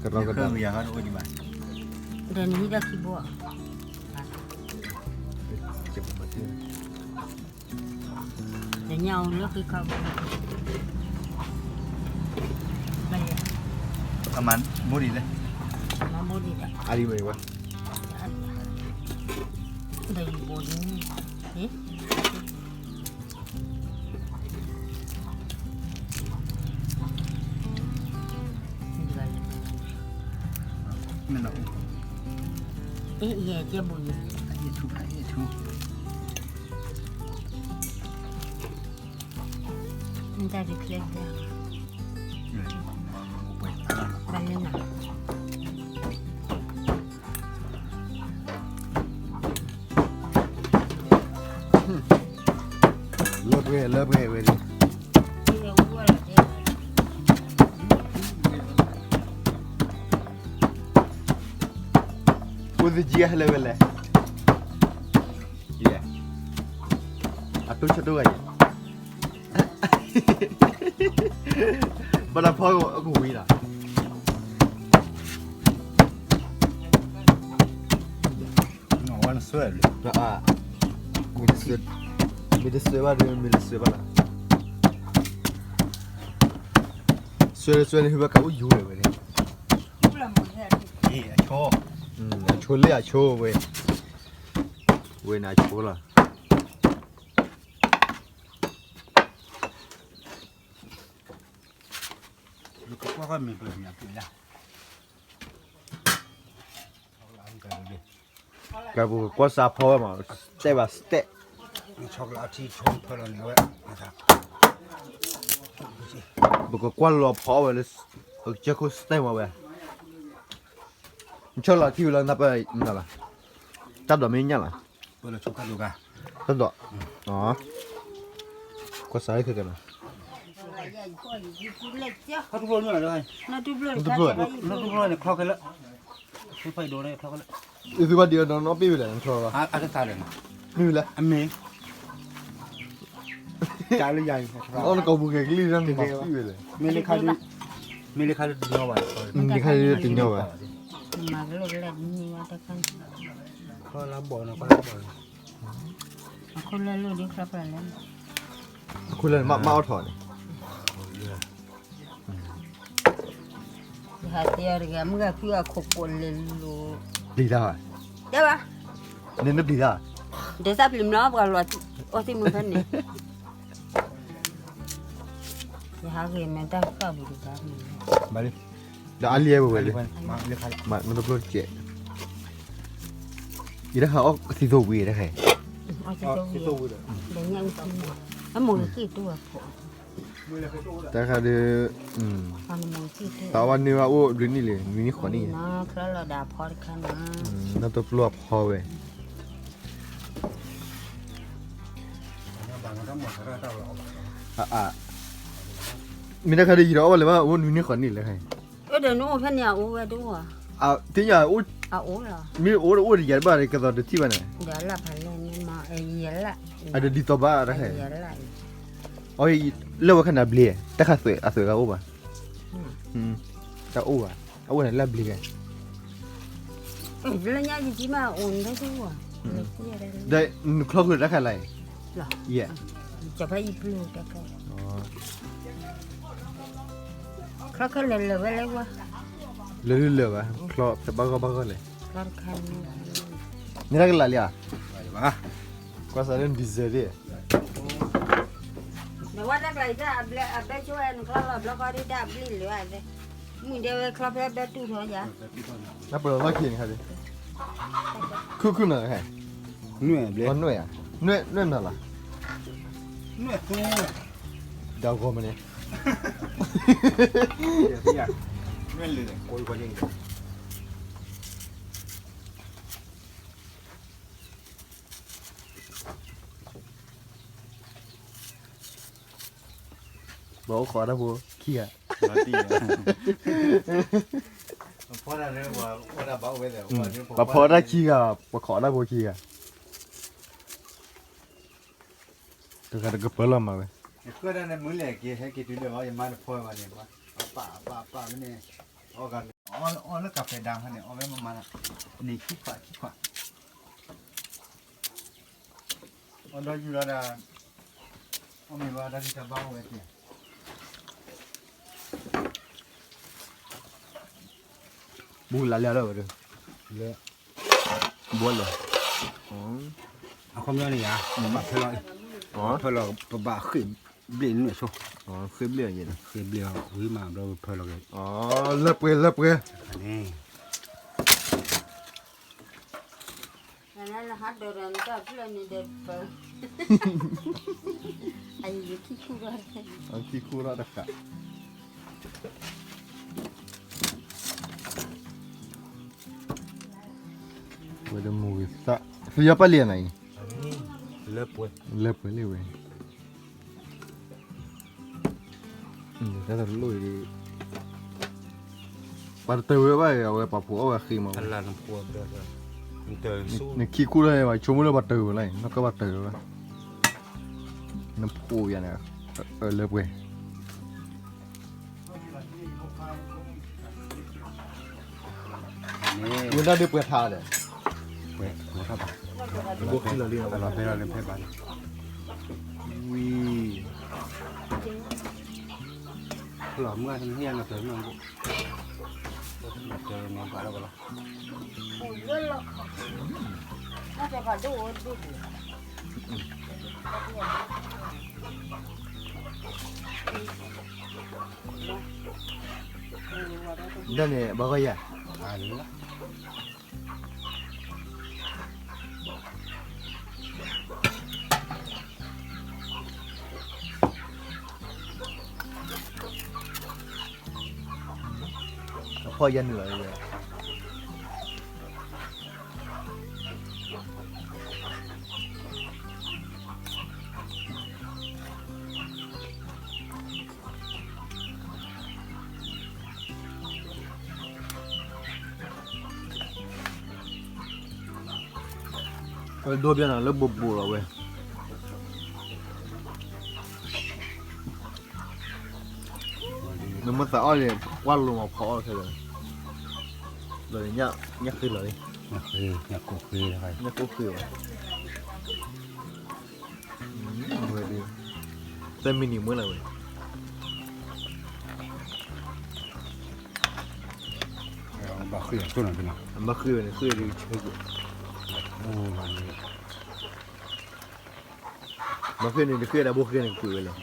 ကရီကရီ, ဒီးနဟံးဒီးခံဘိ, ဒီးညါအိၣ်လၢခံခါဘိ, အမၤဘိဒံးလဲၣ်, မၤဘိဒံးဒီး, အါဒံးဝဲ, ဒီးယဘိဒံး, မ့ၢ်လီၤ, အ့ၣ် ယဲၢ်ကဲဘိယဲၢ်, အ့ၣ်ထူ, အ့ၣ်ထူ, မ့ၢ်တၢ်ဒုးချဲ, ဘၣ်လၢနၤ လၢပှဲၤ လၢပှဲၤဝဲဒၣ်, အိၣ်သယံၤဟဲလၢဝဲလဲၣ်, အတိၢ်ဆၢတိၢ်ဂၤယဲၢ်, ဘၣ်တၢ်ဖီအကဝံၤလီၤ, နဝဲနစွဲ, မ့ၢ်တစွဲဘၣ်ဒီး မ့ၢ်တစွဲဘၣ်လီၤ, စွဲလၢစွဲန့ၣ် ဟဲဘၣ်ကအိၣ်ယူၤဝဲန့ၣ်, အဆိလၢအဆိဝဲ, ဝဲန့ၣ်အဆိလီၤ. ကကွၢ်မ့ၢ်ပှဲၤမ့ၢ်အပှဲၤဒၣ်, ကဲပကကွၢ်စးဖီဝဲမး, step by step, ပကကွၢ်လီၤဖီဝဲလၢ, ပကစၢၢ်ခိၣ် step မးဝဲ, နဆီၣ်လီၤထံဝဲလၢနပၢ်နၤလီၤ, တၢ်ဒိးမ့ၢ်ညၣ်လီၤ, တၢ်ဒိး, ကွၢ်စးလၢခဲကနၤ, နတူၢ်ဖျိန့ၣ်ချီခဲလၢာ်, သုဘၣ်ဒံးအီၤဒီးနီၢ်ပ့ၢ်ဝဲလဲၣ် နဆီလီၤ, မ့ၢ်ဝဲလဲၣ်, အမ့ၢ်, အီၣ်နကိာ်ပူၤကဲၤကလံၢ်ဒၣ်နမၤပံၣ်ဝဲလဲၣ်, မ့ၢ်လၢခါဒုး, မ့ၢ်လၢခါဒုးတညီဘၣ်, တညီဘၣ်, ခီလၢဘီၣ်န့ၣ်, ခီလၢဘီၣ်န့ၣ်, အခိၣ်လၢမ့ၢ်အီၣ်ထီၣ်န့ၣ်, ယဟးတဲအီၤတဂၤ မုၢ်ဂၤဖုအခိၣ်ကိးလဲၤလိၤ, ပျံၤတၢ်, တဲဘၣ်, နနပျံၤတၢ်, ဒ်သးပျံၤမျီပှၤလီၤ, အိၣ်သ့ၣ်မုၢ်ဖဲန့ၣ်, ယဟးဂ့ၤမ့ၢ်တၢ်ဃၣ်ပူၤတဂၤန့ၣ်, ဒီးအါလံဝဲဝဲလံ, မ့ၢ်တဖျိတကဲး, ယတၢ်ဃၣ်အီၣ်သံသိဝံၤတခါ, အမိၢ်က့ၤတူၢ်အဖိ တၢ်ခါဒီး, သးဝဲန့ၢ်ဝဲအိၣ်ဘျုးနံၣ်လံ, နွံနံၣ်ဃိးနံၣ်, နီၢ်တပျိအဖီဝဲ, မ့ၢ်တၢ်ခါဒီးယံာ်ဒီးအီၣ်ဘၣ်လၢၤဘၣ် အိၣ်နွံနံၣ်ဃိးနံၣ်လၢ, သ့ၣ်ညါ, မ့ၢ်အိၣ်တအိၣ်တယၤတဘၣ်ကသိးတထံၣ်ဘၣ်န့ၣ်, အဒဒ်သိးဘၣ်တခါ, လၢဝဲခါန့ၣ်ဘျ့, တၢ်ခါသွဲးအသွဲးဂၤအိၣ်ဘၣ်, တၢ်အိၣ်ဘၣ်, အအိၣ်န့ၣ်လၢဘျ့ဂၤ, ဒီးနချီဃုာ်တၢ်ခါလၢ, ယဲ, ချီခဲလၢာ်လၢာ်ဝဲလၢ, လၢာ်လၢာ်ဘၣ်, ချီဖဲဘၣ်ဂီၢ်ဘၣ်ဂီၢ်လဲၣ်, မ့ၢ်တၢ်ကလးလံဧါ, ကွၢ်စးလၢ diesel ဒၣ်, နဝဲတၢ်ကလးအံၤတၢ်အဘျဲၣ်အဘဲဆိဝဲနချီလီၤဘျီဃီဒ်တၢ်အဘျ့လၢၤဧါ, မုၢ်ဒဲဝဲချီဖဲဘဲတူၢ်ထီယၤ, နပလီၢ်လီၢ်ခံန့ၣ်ခါ, ခုၣ်ခုၣ်နၤခါ, နွဲၣ်ဧါ, နွဲၣ်မနုၤလီၤ, နွဲၣ်သူ, ဒီးဂီၤမနုၤ, နွဲၣ်လၢာ်, ပအိၣ်ခိးတၢ်ဖိခံဂၤ, ပှၤဖီတၢ်ခံဂၤ, ပှၤခိးတၢ်ဖိခံဂၤ, တဂၤတကပၢလီၤမးဝဲ, ကၢၢ်တၢ်န့ၣ်မုၢ်လဲၣ်က့ၤ ဟဲက့ၤတုၤလၢအီၤ ယမါတဖီဘၣ်န့ၣ်, အပၢ်အပၢ်အပၢ်မ့ၢ်န့ၣ်, အီၣ်ဂၤန့ၣ်, အီၣ်လၢကၢ်ဖဲဒၣ်ဟီန့ၣ် အီၣ်ဝဲမးမးလီၤ, န့ၣ်ခံခွးခံခွး, အီၣ်ဒီးယူၤလီၤဒီး, အီၣ်မ့ၢ်ဝဲဒၣ်တၢ်ဘၣ်အီၣ်ဝဲက့ၤ, ဘူးလၢလၢလီၤဝဲဒီး, လၢ ဘိလီၤ, အခီပညီန့ၣ်ယါ, ဘၣ်ဖဲလီၤ, ဖဲလီၤပဘၣ်ဃ့ၢ်ဘျ့ၣ်နွဲၣ်ဆိ, ဃ့ၢ်ဘျ့ၣ်အံၤ, ဃ့ၢ်ဘျ့ၣ်ဝံၤမးဘျီဖဲလီၤက့ၤ, လၢပှဲၤလၢပှဲၤ, ဟးဒိးဒီးနတၢ်ဖျၢၣ်န့ၣ်ဒီးပ, အံၤခံခူၣ်ဒီး, ခံခူၣ်ဒီးတဃာ် ဝဲဒၣ်မူဂ့ၤသၣ်, သုယီၤပၣ်လံနၤအံၤ, လၢပှဲၤလံဝဲ, တၢ်တလိၣ်အံၤ, ပှၤတတၢၢ်ဝဲဘၣ်အံၤ အဝဲပှၤဖိးအီၣ်ဝဲအဃ့မး, နခံခူၣ်လၢပှၤဆိကမိၣ်လၢပှၤတၢၢ်ဝဲလီၤ, နီၢ်ကီၢ်ပှၤတၢၢ်ဝဲဘၣ်, နဖိးယၤန့ၣ်, လၢပှဲၤ ဝဲဒၣ်ဒ်ပှဲၤထါဒီး, ပှဲၤထါဘၣ်, ဘိၣ်ခံလီၤလံ အလီၤဖဲလီၤလံဖဲဘၣ်န့ၣ်, ဝံၤ, လီၤမုၢ်ဟံၣ်နၤတၢၢ်မး, တၢၢ်မးဘၣ်လီၤဘၣ်လီၤ. ဒ်န့ၣ် ဘၣ်ဂီၢ်ယၤ, အဖီၣ်ယဲၢ်နုာ်လီၤ, ဝဲဒိဘျီနၤ လၢဘိးဘိးလီၤဝဲ, နမ့ၢ်သးအီၣ်န့ၣ် ကွၢ်လိာ်မးဖီအီၣ်ခဲလၢာ်, ဒီးညၣ်ဃ့လီၤလံ, ညၣ်ကိၢ်ဃ့ဘၣ်, သၢမံးနံးမ့ၢ်လၢၤဝဲ, ဘၣ်ဃ့အီၤ, ဘၣ်ဃ့ဝဲန့ၣ် ဃ့ဒ်ဆၢကွံာ်, ဘၣ်ဃ့န့ၣ် တဃ့ဒၣ်ဘိဃ့န့ၣ်ကွံာ်ဝဲလဲၣ်,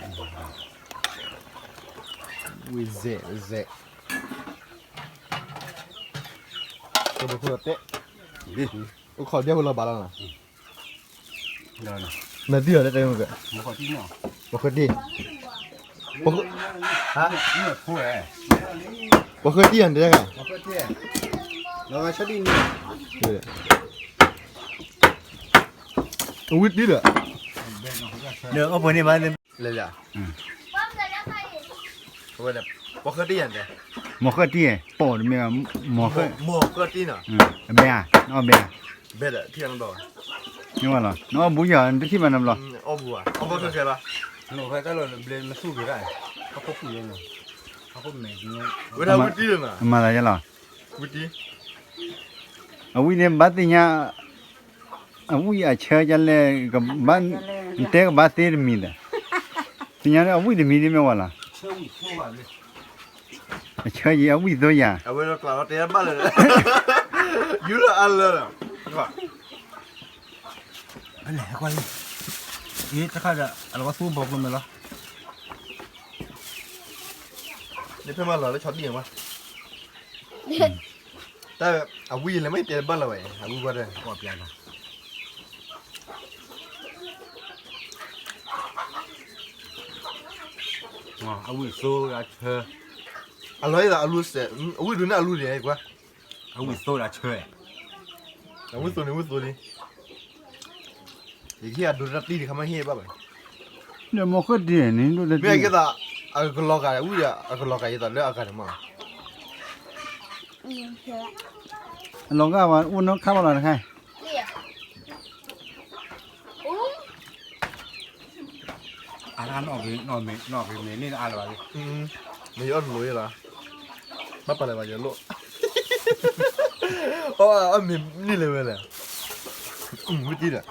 ဝံၤစဲးစဲး, ကဘီခိၣ်လီၤတဲာ်, အိၣ်ခိးဒဲဖိလီၤဘၣ်လီၤနၤ, နသံၣ်လီၤတဲာ်တဲာ်မ့ၢ်က, ပဃၢတံၢ်, ပဃၢတံၢ်ယၤန့ၣ်, ဝံတံၢ်ဒီး, ဒီးအီၣ်ပှဲၤန့ၣ်ဘၣ်, လၢလၢ, ပဃၢတံၢ်ယၤန့ၣ်, မီၤဃၢတံၢ်, ပီၣ်တမ့ၢ်, မီၤဃၢတံၢ်နီၤ, အဘဲဧါ, နအီၣ်ဘဲဧါ, ဘဲဒီးထံၣ်အီၤနဘျီ, မ့ၢ်ဝဲလီၤ, နအီၣ်ဘူးယၤ နတထံၣ်ဘၣ်နဘျီ, အီၣ်ဘူးဧါ, အီၣ်ဘူးခဲခဲလီၤ, နအိၣ်ဖဲတၢ်လီၢ်ဘျဲနသူၣ်ဂ့ၤတၢ်, အခိၣ်ပူၤလီၤ, အခိၣ်မဲာ်, ဝဲဒၣ်ဝံတံၢ်လီၤနီၤ, မၤသးယဲလီၤ, ဝံတံၢ်, အဝံန့ၣ်ဘၣ်သ့ၣ်ညါ အဝံၣ်အဆၢကလဲၣ်, ကဘၣ်, နတဲကဘၣ်သ့တမံၤဒီး, သ့ၣ်ညါလၢအဝံၣ်တမံၤဒ်မ့ၢ်ဝဲလီၤ, အဆၢယံၤအဝံၣ်သိယၤ, အဝဲလီၤကျးလီၤတဲဘၣ်လၢာ်, ယူၤလီၤအါလၢာ်လီၤ, အလဲၤကွၢ်လံ, အ့ တခါဒီး အလီၤဝဲသူဘီကျိၤမဲာ်လီၤ, နဖဲမၤလီၤလၢဆီဒံၣ်ဝဲ တၢ်အဝံၣ်လၢမ့ၢ်တဲဘၣ်လၢၤဝဲ အဝံၣ်ဝဲဒၣ် ကွၢ်ပျါလီၤ, အဝံၣ်သိဒၣ်ဆၢ, အလီၤအသးအလူစဲး, အဝံၣ်ဒိၣ်န့ၢ်အလူန့ၣ်ကွၢ်, အဝံၣ်သိဒၣ်ဆၢ, အဝံၣ်သိန့ၣ် ဝံၣ်သိန့ၣ်, ယကဟ့ၣ်အဒိတၢ်တံၢ်တခါမ့ၢ်ဟ့ၣ်ဘၣ်ဘၣ်, လၢမီၢ်ဃၢၣ်တံၢ်န့ၣ် ဒိၣ်တၢ်တံၢ်, မ့ၢ်ကသး, အကလီၤဂာ်ဝံၣ်ဒီး အကလီၤဂာ်ယသးလၢအဂၤန့ၣ်မး အလီၤဂာ်ဝဲ အိၣ်နီၢ်ခါဘၣ်လီၤတခါ, အနီၣ်ဂ့ၤနီၣ်ဂ့ၤန့ၣ်အါလၢၤဘၣ်လံ, မ့ၢ်ယအီၣ်တလိၤယလီၤ, ဘၣ်ပာ်လၢၤဘၣ်ယလိၣ်, အီၣ်မ့ၢ်န့ၢ်လၢၤဝဲလဲၣ်, ဝံၣ်တံၢ်ဒီး, တၢ်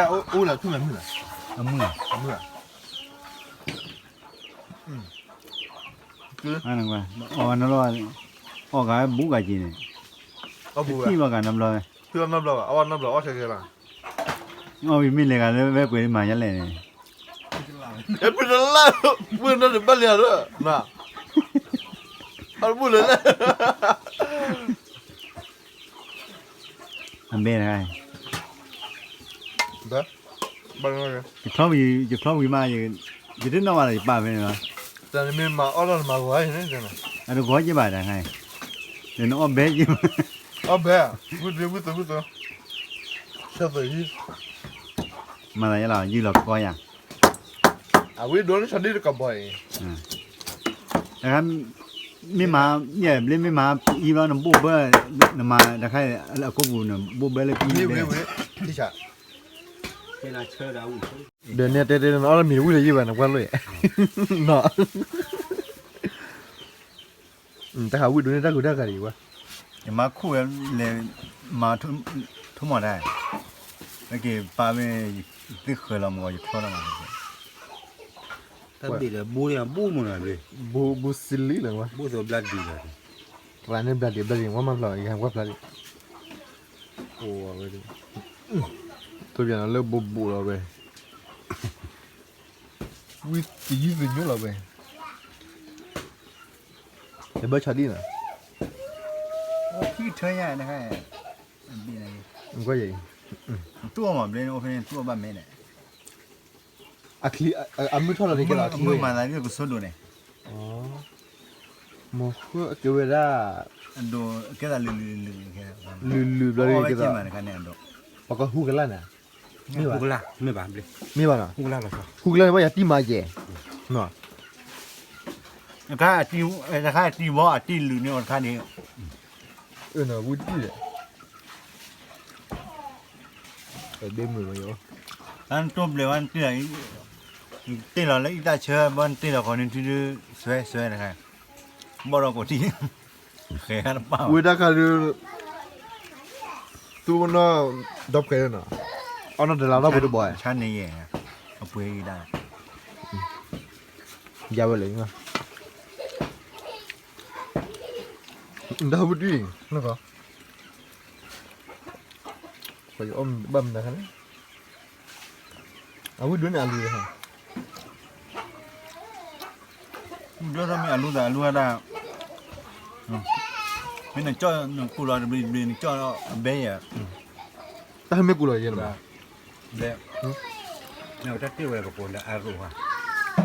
အိၣ်လၢခုၣ်မဲမုၢ်လီၤ, အမုၢ်လီၤ, အမုၢ်လီၤ အီၣ်ဂၤ ဘူးဂၤက့ၤန့ၣ်, ထံၣ်ဘၣ်ဂၤနီတဘျီ, ထံၣ်ဘၣ်နီတဘျီဘၣ်, အီၣ်ဘၣ်နီတဘျီ အီၣ်ထဲထဲလီၤ, အီၣ်ဝံၤမ့ၢ်လဲၤဂၤလၢဝဲပှဲၤမၤညါလဲၣ်န့ၣ်, ပတလၢ်, ပတနဘၣ်လံဒီး, အီၣ်တဘူၣ်လၢၤလဲၣ် အဘဲတခါ, ယဖျီဝံၤ, ယဖျီဝံၤမး, ယတနီၣ်ဘၣ်ဒီးယပာ်ဖဲန့ၣ်လီၤ, တၢ်နမ့ၢ်မၤအီၣ်လီၤနမၤဂီၤန့ၣ်, အတဂီၤက့ဘၣ်တခါ, ဒီးနအီၣ်ဘဲက့ဘၣ်, အီၣ်ဘဲ, ဝံၣ်သ့ဝံၣ်သ့ဝံၣ်သ့, ဆီသယုၢ်, မၤသးယလီၤ ယုၢ်လီၤကီယၤ အဝံၣ်ဒိၣ်န့ၣ်ဆီဒံၣ်တကဘီအံၤ, မ့ၢ်မၤ, ဘျ့မ့ၢ်မၤအံၤဘျီနဘိၣ်ဘၢ, နမၤတခါအကိပူၤနဘိၣ်ဘၢလၢကံ, ဒီးန့ၣ်တဲတဲနအီၣ်လၢမံၤတဝံၣ်လၢယံၢ်ဘၣ်နကွၢ်လိၣ်, တၢ်ဟးဝံၣ်ဒိၣ်န့ၣ်တၢ်ကူတၢ်ဂၤဒံးဘၣ်, ယမၤခိၣ်ဝဲလဲၤ, မၤ, ထိၣ်မီၢ်တၢ်, လၢက့ၤပာ်ဝဲ, သ့ၣ်ဃၢၤလီၤမၢ်ယဖျီတၢ်မၤ တၢ်ဘ့ၣ်ဒီးဘိန့ၣ်ဘိမ့ၢ်နီၤဘ့ၣ်, ဘိ, ဘိစံလံလီၤ, ဘိသီဘျါဒံးလီၤ, တရၤန့ၣ်ဘျါဒံးဘျါဒံး ဝဲမၤဖျါအံၤ ဝဲဖျါဒံး, တိပျးနီၤလၢဘိဘူးလီၤဝဲ, ဝံသယုၢ်သညိလီၤဝဲ, တဘၢဆီဒံၣ်နီၤ, ထံၣ်ထၢညါတခါ, ကွၢ်ယၤအံၤ, တူၢ်အီၣ်မးဘျ့န့ၣ်အိၣ်ဖဲန့ၣ်တူၢ်အီၣ်ဘၣ်မဲန့ၣ် အချံ, အမုၢ်ထီၣ်လီၤန့ၣ်ကဲလီၤအချံ, မုၢ်မၤသးဒ်ကဆိဒိၣ်န့ၣ်, မ့ၢ်ဃၢအကဲဝဲဒၣ်, အဒိးကဲသးလုာ်လုာ်လုာ်, လုာ်လုာ်ဘျီဒ်ကဲသး, ပှၤကဟူကလၢ်န့ၣ်, မ့ၢ်ဘၣ်, မ့ၢ်ဘၣ်နီၤ, ဟူကလၢ်န့ၣ်ဘၣ်ယၤတံၢ်မၤယဲၢ်, တခါတံၢ်ဘီအတံၢ်လုာ်န့ၣ်အီၤတခါန့ၣ်, အဝံၣ်တံၢ်ဒီး တၢ်နတိၢ်ဘျဲးဝဲနတ့ၢ်လီၤ, တ့ၢ်လီၤလၢအံသၣ်ဆၢ ဘၣ်နတ့ၢ်လီၤဃီၤန့ၣ်ထံဒုး, စွဲစွဲတခါ, ဘီၣ်ဒီးကိးထံၣ်, ဃဲတပၣ်ဝဲဒၣ်ခါဒုး, သူဝဲနီၢ်, ဒီဖျဲးနီၤ, အီၣ်နီၢ်တလါနီၢ်ပူၤတဘီ, ဆါန့ၢ်ယဲၢ်, အပှ့ၤဂံၢ်ဒၣ်, ယါဝဲလဲၣ်, ဒီပုၢ်တံၢ်, နကီ, ပှၤယအီၣ်ဘၣ်မနုၤခါန့ၣ်, အဝံၣ်ဒိၣ်န့ၣ်အလူၤ, ဒိၣ်ထီၣ်မ့ၢ်အလူၤသးအလူၤဝဲဒၣ်, မ့ၢ်နကၠီၣ်နကူးလီၤတဘျီတဘျီနကၠီၣ်အဘဲယဲၢ်, တၢ်မ့ၢ်ကူးလီၤယဲၢ်လၢၤဘၣ်, တၢ်တ့ၢ်ဝဲကပိာ်လၢအရိၣ်,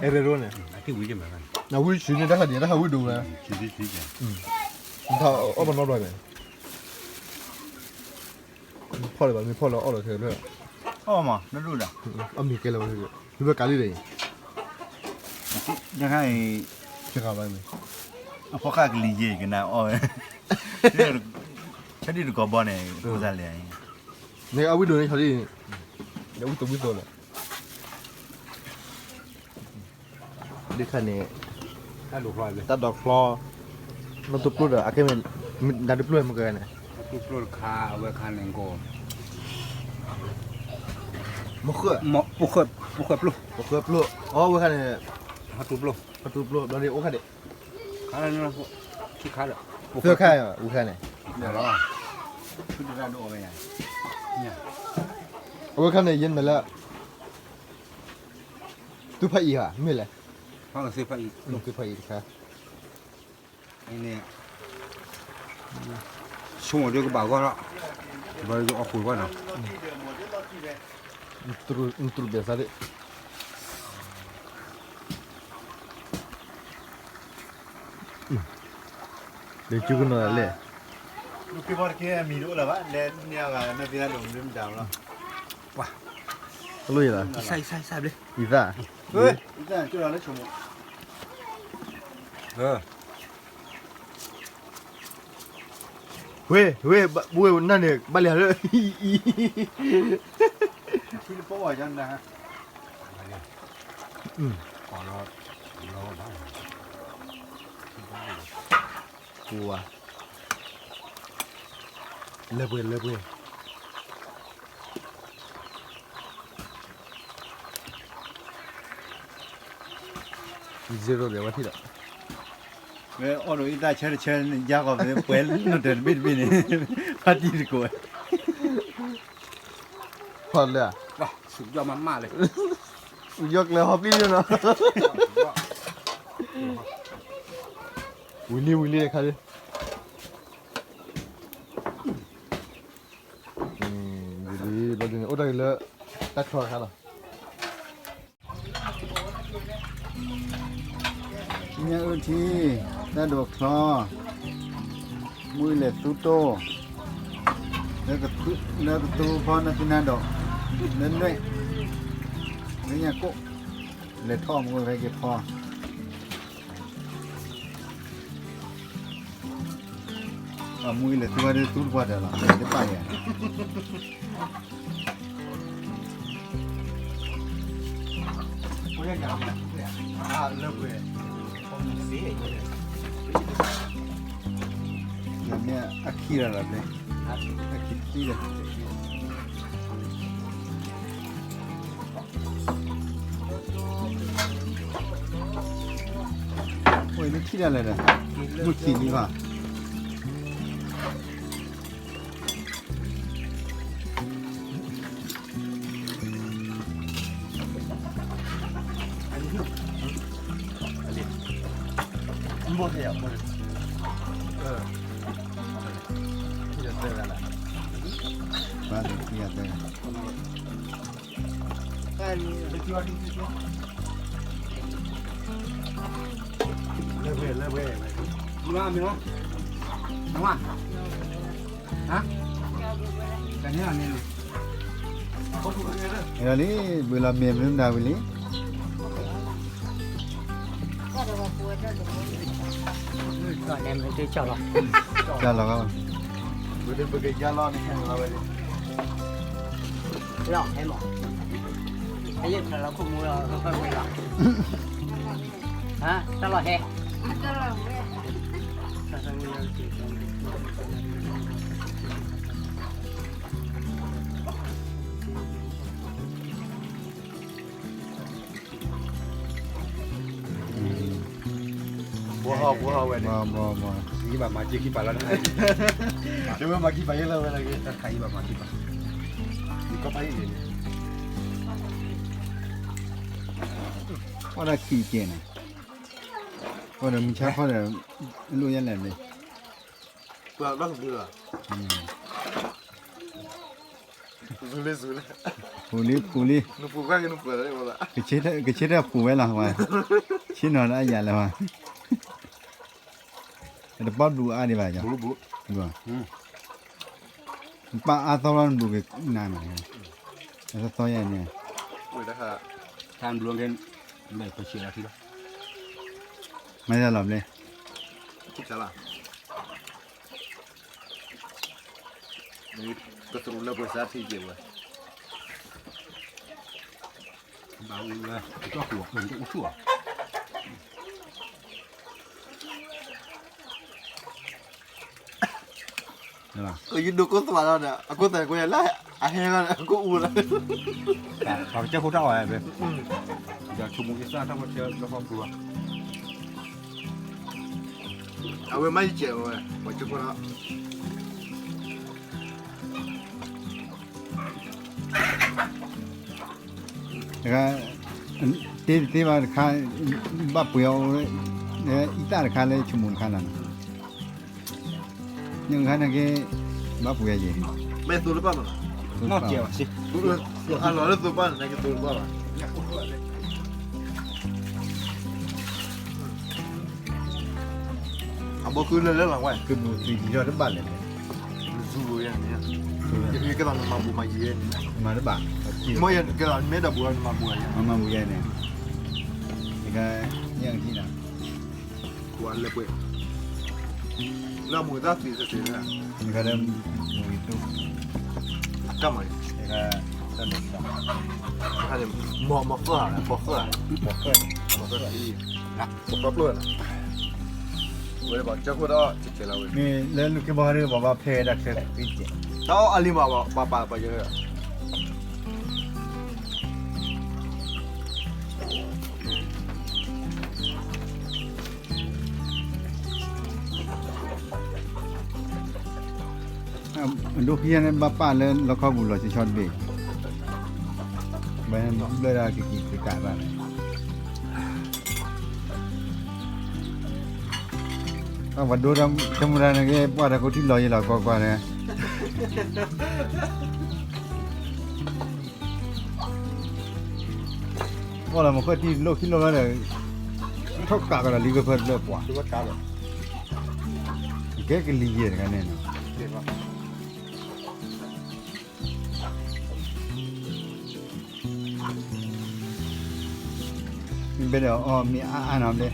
အဲၣ်ရဲၣ်ရိၣ်န့ၣ်, အဝံၣ်ဆံးန့ၣ်တၢ်ဟးဒံးတၢ်ဟးဝံၣ်ဒိၣ်ဝဲ, အီၣ်ဘၣ်နီတဘျီန့ၣ် ဖီၣ်လၢၤဘၣ် မ့ၢ်ဖီၣ်လၢအီၣ်လီၤထဲလၢ, အီၣ်မး နဒိၣ်ဒၣ်, အီၣ်မ့ၤကဲလၢၤဝဲ, မ့ၢ်ဝဲကးလံဒီးအံၤ, တခါအံၤ, တခါဘၣ်မ့ၢ်, အဖီၣ်ဃာ်ကလံၤယဲၢ်ကနၣ်အီၣ်ဝဲ, ဆၢဒံၣ်တကိးဘီန့ၣ် ဖိသၣ်လဲၣ်, န့ၣ်အဝံၣ်ဒိၣ်န့ၣ် ဆီဒံၣ်န့ၣ်, ဝံၣ်သိဝံၣ်သိလီၤ ဒ်ခါန့ၣ်, တၢ်ဒိးဖျီ, နီၢ်တပျိၢ်ဒီး အခဲမ့ၢ်, နတပျိၢ်မ့ၢ်ကဲန့ၣ်, တပျိၢ်တခါ အဝဲခါန့ၣ်ကီး, မဃၢၣ်, ပဃၢၣ်ပျိၢ်, ပဃၢၣ်ပျိၢ်, အဝဲခါန့ၣ်, ဟီၣ်တူပျိၢ်, ဟီၣ်တူပျိၢ် ဒီးန့ၣ်အိၣ်ခါဒံး, ခါလၢ, သၢခါ, ဝဲခါန့ၣ်, အဝဲခါန့ၣ် ယဲၢ်နမ့ၢ်လၢ သုဖးအံၤဧါ မ့ၢ်လဲၣ်, သုဖးအံၤတခါ, န့ၣ်, ဆိကမိၣ်ဒ်ကဘၣ်ဂီၢ်လီၤ, ဘၣ်ယအီၣ်ဃုာ်ဘၣ်နီၤ, နတြူးဘဲသးဒၣ်, လဲၤကၠူကနီၤလဲၣ်, လူၤခ့ဖီတခ့အမံၤတအိၣ်လၢၤဘၣ်, လဲၤန့ၢ်အဂၤမ့ၢ်သ့ၣ်ညါဒိၣ်မနုၤမတၤလီၤ, ပှၤ, ကလိၣ်ယၤလီၤ, အံသၣ်, ဝ့ၢ်, ဝ့ၢ်, နၢ်န့ၣ် ဘၣ်လၢ, ပှၤ, လၢပှဲၤလၢပှဲၤ zero ဒီးဝဲထံၣ်ဒီး, ဝဲအီၣ်ဒိးအံသၣ်ဆၢတဆၢန့ၣ် ယါဂီၤမ့ၢ်ပှဲၤလၢတၢ်တဘ့ၣ်တဘ့ၣ်န့ၣ်, ဖါတံၢ်တကိးဝဲ, ဖီလၢ, ဆူၣ်ယီၣ်မးမးလဲၣ်, ဆူၣ်ယီၣ်ကျဲဟီပျံၢ်လၢနီၤ, ဝံၤလံဝံၤလံအခါလံ, အိၣ်တၢ်ဂ့ၤလၢ တၢ်ချီတခါလီၤ. ညၣ်အုၣ်ထံ, တၢ်ဒိးချီ, မုၢ်လဲၤသူတိၢ်, လၢကသူဖီနသနၤဒီး, လၢနွဲၣ်, လၢညၣ်ကိၣ်, လဲၤထီၣ်မူဝဲက့ၤဖီ အမူအံၤလဲၤသူဝဲဒၣ်သူတပှၢ်တၢၢ်လီၤ, တပာ်ယၤ, လၢပှဲၤ, မ့ၢ်အခံဒီးလီၤ, အခံသံဒီး အိၣ်နထံၣ်ဒၣ်လဲာ်ဒီး, မုၢ်ထံၣ်လံဘၣ်, လၢဝဲ, လၢဝဲ, မ့ၢ်, ဟါ, တန့ၢ်အန့ၣ်လီၤ, လံ, ဘုလီၤမ့ၢ်မနုၤမတၤဝံၤလံ, လီၤ, လီၤ, ပကယါလီၤန့ၣ်, လီၤဟဲမး, ဟဲယဲၢ်ဖျါလီၤခိၣ်မူလီၤ, ဟါ, တၢ်လီၤဟဲ, ဘှီဟီၣ်ဘှီဟီၣ်ဝဲန့ၣ်, ဘှီဘှီဘှီ, ယဘၣ်မၤစ့ခံပာ်လီၤန့ၣ်, တဝဲမၤခံပာ်ယဲလၢဝဲလၢဂ့ၤ, တၢ်ခါယဘၣ်မၤခံပာ်, ယကီၢ်ပာ်ယဲန့ၣ်, ကွၢ်ဒၣ်ခံကဲန့ၣ်, ကွၢ်ဒီးမုၢ်ဆါခီဒီး, လိၣ်ယဲလဲၣ်န့ၣ်, ပှၤဘၣ်ကဘုလီၤ ပူၤလံ ပူၤလံ, ကဆ့ထၢၣ်ပူၤဝဲလီၤ, ဆ့နီၤလၢအယၤလၢၤဘၣ်, တပီၢ်ဘျုးအါဒံးဘၣ်, ပၢ်အါသီလီၤနဘျုးကနၤမး, အသီသီယဲန့ၣ်, မ့ၢ်လီၤဘျီ ကသရူးလၢပှဲၤစးထံက့ၤဝဲ, ဘၣ်ဝဲ, ကၠီၣ်ခူၣ်အီၤ, ယဒိးကိးသးလီၤဒီး အကိးသးကိးယၤလၢ အဟဲလီၤဒီး အကိးအူလီၤ, ပှၤကစၢၢ်ခိၣ်တၢ်အီၣ်ဝဲ, ယဆိကမိၣ်ယသၣ်တၢ်မၤစၢၤလၢဟီၣ်ပူၤလီၤ, အဝဲမၤယကဲးဝဲ, ပှၤကစၢၢ်ခိၣ်တၢ် တခါ, တ့တသ့ဘၣ်တခါ, ဘၣ်ပှ့ၤအီၤ, အံသၣ်တခါလၢဆိကမိၣ်တခါလီၤ, နခါန့ၣ်က့, ဘၣ်ပှ့ၤအီၤယဲ, မ့ၢ်သိလၢပၢ်မး, အလီၤလၢသိပၢ်န့ၣ် နကသိလၢပၢ်ဘၣ်, အ ဘီဃုလၢလၢလီၤဝဲ ကဘူးသံဒီးတဘၣ်လဲၣ်, နဇူဘိယဲန့ၣ်, ယကဲသိးနမၤဘူးမၤယံၤန့ၣ်, မၤတဘၣ်, မ့ၢ်ယကဲသိးနမ့ၢ်ဒၣ်ဘူးနမၤဘူးယဲ, မၤဘူးယဲန့ၣ်, ယကညၣ်ကထံၣ်နၤ, ကွၢ်လၢပှဲၤ, လၢမူတၢ်သံသ့သ့, ယကလၢမူယံၤသူ, ကမၤ, ယကတၢ်ဒိးသံ, မၤဃၢၤ, မၤဃၢၤ, မၤဃၢၤ, မၤဃၢၤ, ဝဲဘၣ်ကၢခိၣ်ဒီး မ့ၢ်လၢလူၢ်ခ့ဘီဒ်ပှၤဘၣ်ဖဲဒၣ်ချၢသ့ကဲး, တၢ်အီၣ်အလံမး ပှၤပာ်ပှၤယဲ, အဒိခံဂၤန့ၣ် ဘၣ်ပာ်လၢလီခီပူၤလီၤဆီဆီတဘ့ၣ်, ဘၣ်ဘျၢဒၣ်ကကံၤကကးဘၣ်န့ၣ်, အဝဲဒိတၢ်မူတၢ်န့ၣ်က့ ပှၢ်တၢ်ကိးထံလီၤယံၤလီၤကွၢ်ကွၢ်န့ၣ် အီၣ်လီၤမ့ၢ်ဃဲၢ်ထံလိၣ်ခံလိၣ်လီၤဒီး ထီၣ်ကးကဒီးလံဝဲဖၢတဖျၢၣ်ပှၤ, ကဲကလံၤယဲၢ်တဂၤန့ၣ်နီၤ, မ့ၢ်ဘဲဒီးအီၣ်မ့ၢ်အါအါနီၤဘျဲ,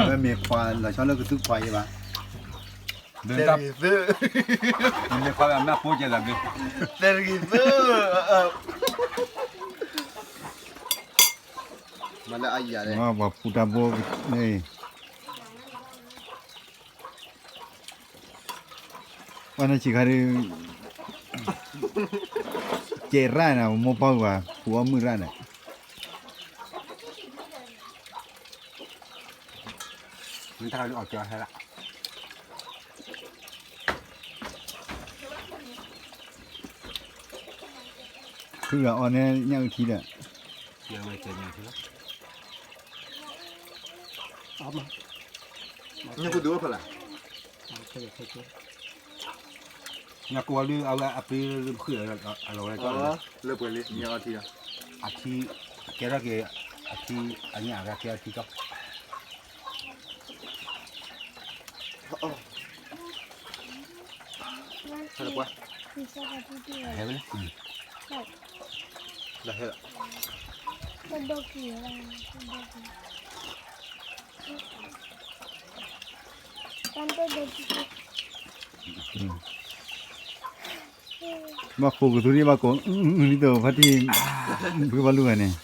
ဝဲမ့ၢ်ခွါလီၤဆီလၢကသူခွါယဲဘၣ်, မ့ၢ်ခွါအမ့ၢ်ဖိကဲလီၤဘျဲ, သဲတဂ့ၤသၢ, မၤလၢအယၤလဲၣ်, ပှၤဖူတၢ်ဘိန့ၣ် ပှၤနဆံးခါဒုး, ကဲရၣ်နၤ မိၢ်ပှၢ်ဝၤ ဖူအီၣ်မုၢ်ရၣ်န့ၣ်, မ့ၢ်တၢ်အီၣ်ကၠီဟဲလၢ ခုဂၤအီၣ်န့ၣ်ညၣ်အုၣ်ထံဒီး, ညၣ်ကိၢ်ဒုးအိၣ်ဖဲလဲၣ်, ညၣ်ကိၢ်ဝဲဒုး အဝဲအပျ့ၤလၢပဃုအလီၤဝဲ, လၢပှဲၤလံ ညၣ်အီထံ, အထံ, ကဲထီၣ်က့ၤ, အထံ, အညၣ်အဂၤကဲအထံကီၢ် ဟဲဝဲလဲၣ်, ဟဲလီၤ, ဘၣ်ဃိကသူဒံးဘၣ်ကိး, ဒ်သိးဖါတံၢ်, ဖုဘၣ်လူၢ်ဂၤန့ၣ်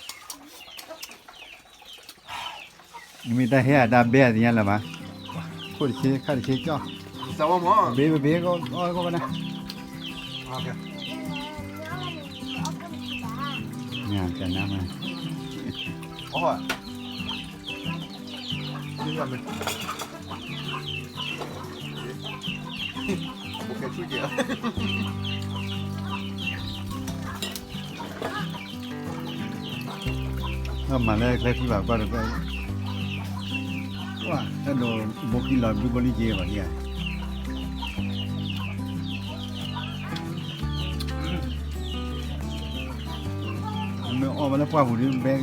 နမ့ၢ်တၢ်ဟဲအတၢ်ဘဲအသ့ၣ်ညါလၢၤဘၣ်, ခိၣ်တဆ့ ခါတဆ့ကၠီ, ဘ့ဘ့ဘ့ကီကီကနၤ, ကနၤမး, မၤလၢကျဲထံဘၣ်ကွၢ်တကွၢ်, ကွၢ်တၢ်ဒိးဘိခံလီၤဘုဘိလံက့ဘၣ်ဒ်ဧါ, မ့ၢ်အီၣ်ဝဲလၢပှၢ်ပူၤဒ်ဘဲ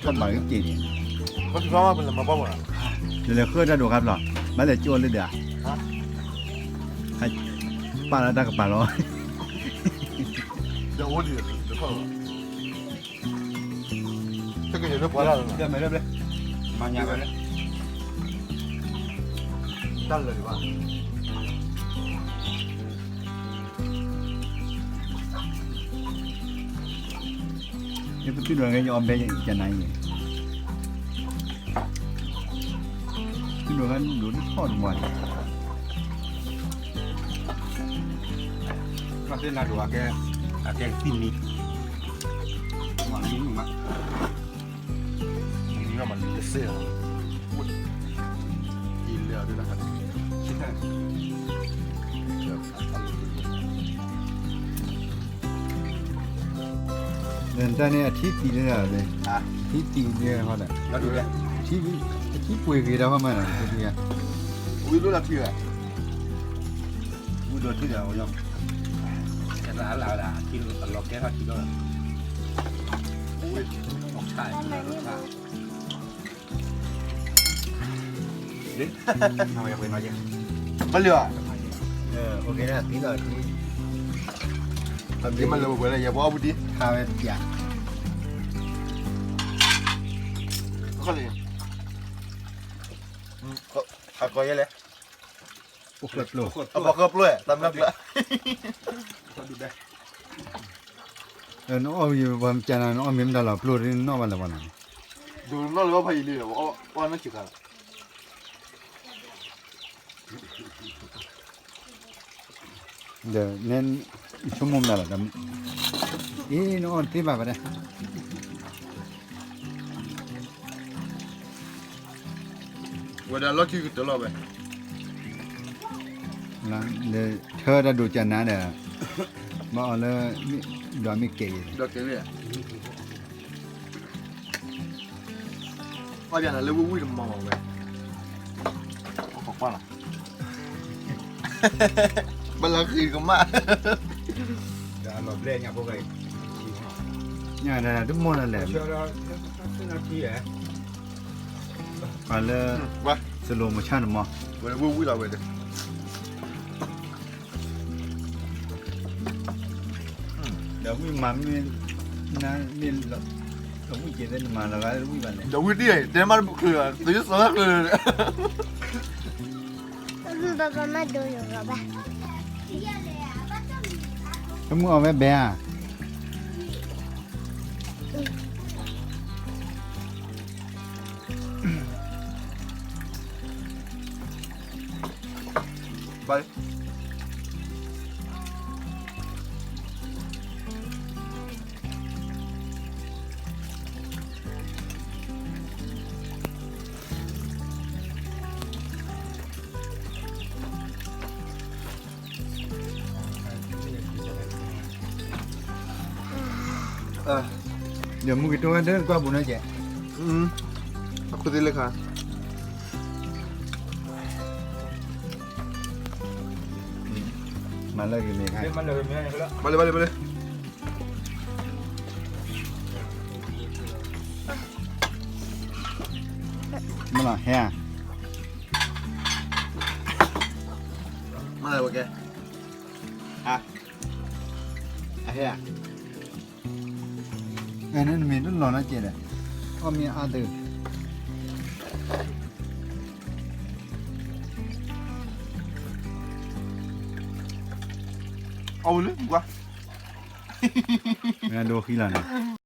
ကဘၣ်က့ၤန့ၣ်, လဲၤဃုတၢ်ဒိးခါဖျီၣ်, ဘၣ်လဲၤကၠိလၢဒၣ်, ပာ်လၢတၢ်ကပၤလီၤ, တၢ်လၢာ်ဘၣ် ယပသုဒိၣ်ကဲယအီၣ်ဘဲကနၤအံၤ, သုဒိၣ်ကဲဒိၣ်တထီၣ်တမံၤ, ဘၣ်သ့ၣ်နၤဒိၣ်အကဲ, အကဲသံၣ်မံၤ, မၤမံၤမး, မံၤမးလၢစဲး, အံၤလဲၤအီၤဒ်နၤ, နတၢ်န့ၣ်အထံသံးလၢ, ထံသံးလၢဟီဒီး, အထံပှ့ၤဂ့ၤဒီးဟီမးနီၤ, ဝံၤဒိၣ်လၢထံဝဲ, ဝံၤဒိၣ်ထံဒီး, ကဲလၢအလၢ်ဝဲဒၣ်, အလီၤကဲထီၣ်ထံဒီး, ဝံၤ, ဘၣ်လံၤဘၣ်, ဒ်မၤလၢပှဲၤလၢယပှၤအီၣ်ပူၤဒံး, ခါဝဲပျး, အကီယဲလဲၣ်, အပှၤဃၢပျိ, တၢ်မၢကျၢၤ, နအီၣ်ယပှၤမကနၤ နအီၣ်မ့ၤမတၤလီၤ ပျိဒ်နအီၣ်ဘၣ်လၢၤပှၤနီၤ, ဒိးနအီၣ်လၢဘၣ်ဖးယံၤလံ, အီၣ်နၢ်ဆံးခါလီၤ. ဒီး နဆိကမိၣ်မတၤလီၤ, အ့ နအီၣ်တသ့ဘၣ်ဘၣ်ဒၣ်, ဝဲဒၣ်လီၢ်ခံကတၢၢ်လီၤဝဲ, ဒီးထၢတၢ်ဒိးကနၤဒီး ဘၣ်အီၤလၢ ဒီးမ့ၢ်ကဲးအံၤ အီၣ်ယၤနၤလၢဝံၣ်ဝံၣ်တမီၤမီၤဝဲ, ပှၤလၢဃံကမၣ်, ညၣ်ဒၣ်တမီၤဒၣ်လဲၣ်, ပှၤလၢ စလိၤမဆၣ်တမီၤ, ဝံၣ်ဝံၣ်လီၤဝဲ, ဒီးဝံၣ်မၤမ့ၢ် နမ့ၢ် အဝံၣ်ကဲသ့ၣ်နမၤလီၤဂာ်ဝံၣ်ဘၣ်လဲၣ်, ဒီးဝံၣ်တံၢ်အံၤ တဲမးတချုး သုယစီၤတၢ်ချုး, ဘၣ်ဘၣ်မၤဒိယိာ်ဂီၤဘၣ်, ပမုၢ်အီၣ်ဝဲဘဲဧါ. ဒီးမူက့ၤတိဝဲဒၢကွၢ်ပူၤနီၤကဲ, အခိၣ်သ့ၣ်လၢခါ, မၤလၢဂ့ၤမ့ၢ်ခါ, ဘၣ်လၢဘၣ်လၢဘၣ်လၢ, မ့ၢ်လီၤဟဲဧါ, မ့ၢ်လၢဝဲကဲ, အဟဲဧါ, နမ့ၢ်တလီၤနီၤကဲဒီး, အီၣ်မ့ၢ်အါတဂ့ၤ, အီၣ်ဝံၤလၢကွၢ်, ဒိဃံလၤနီၤ.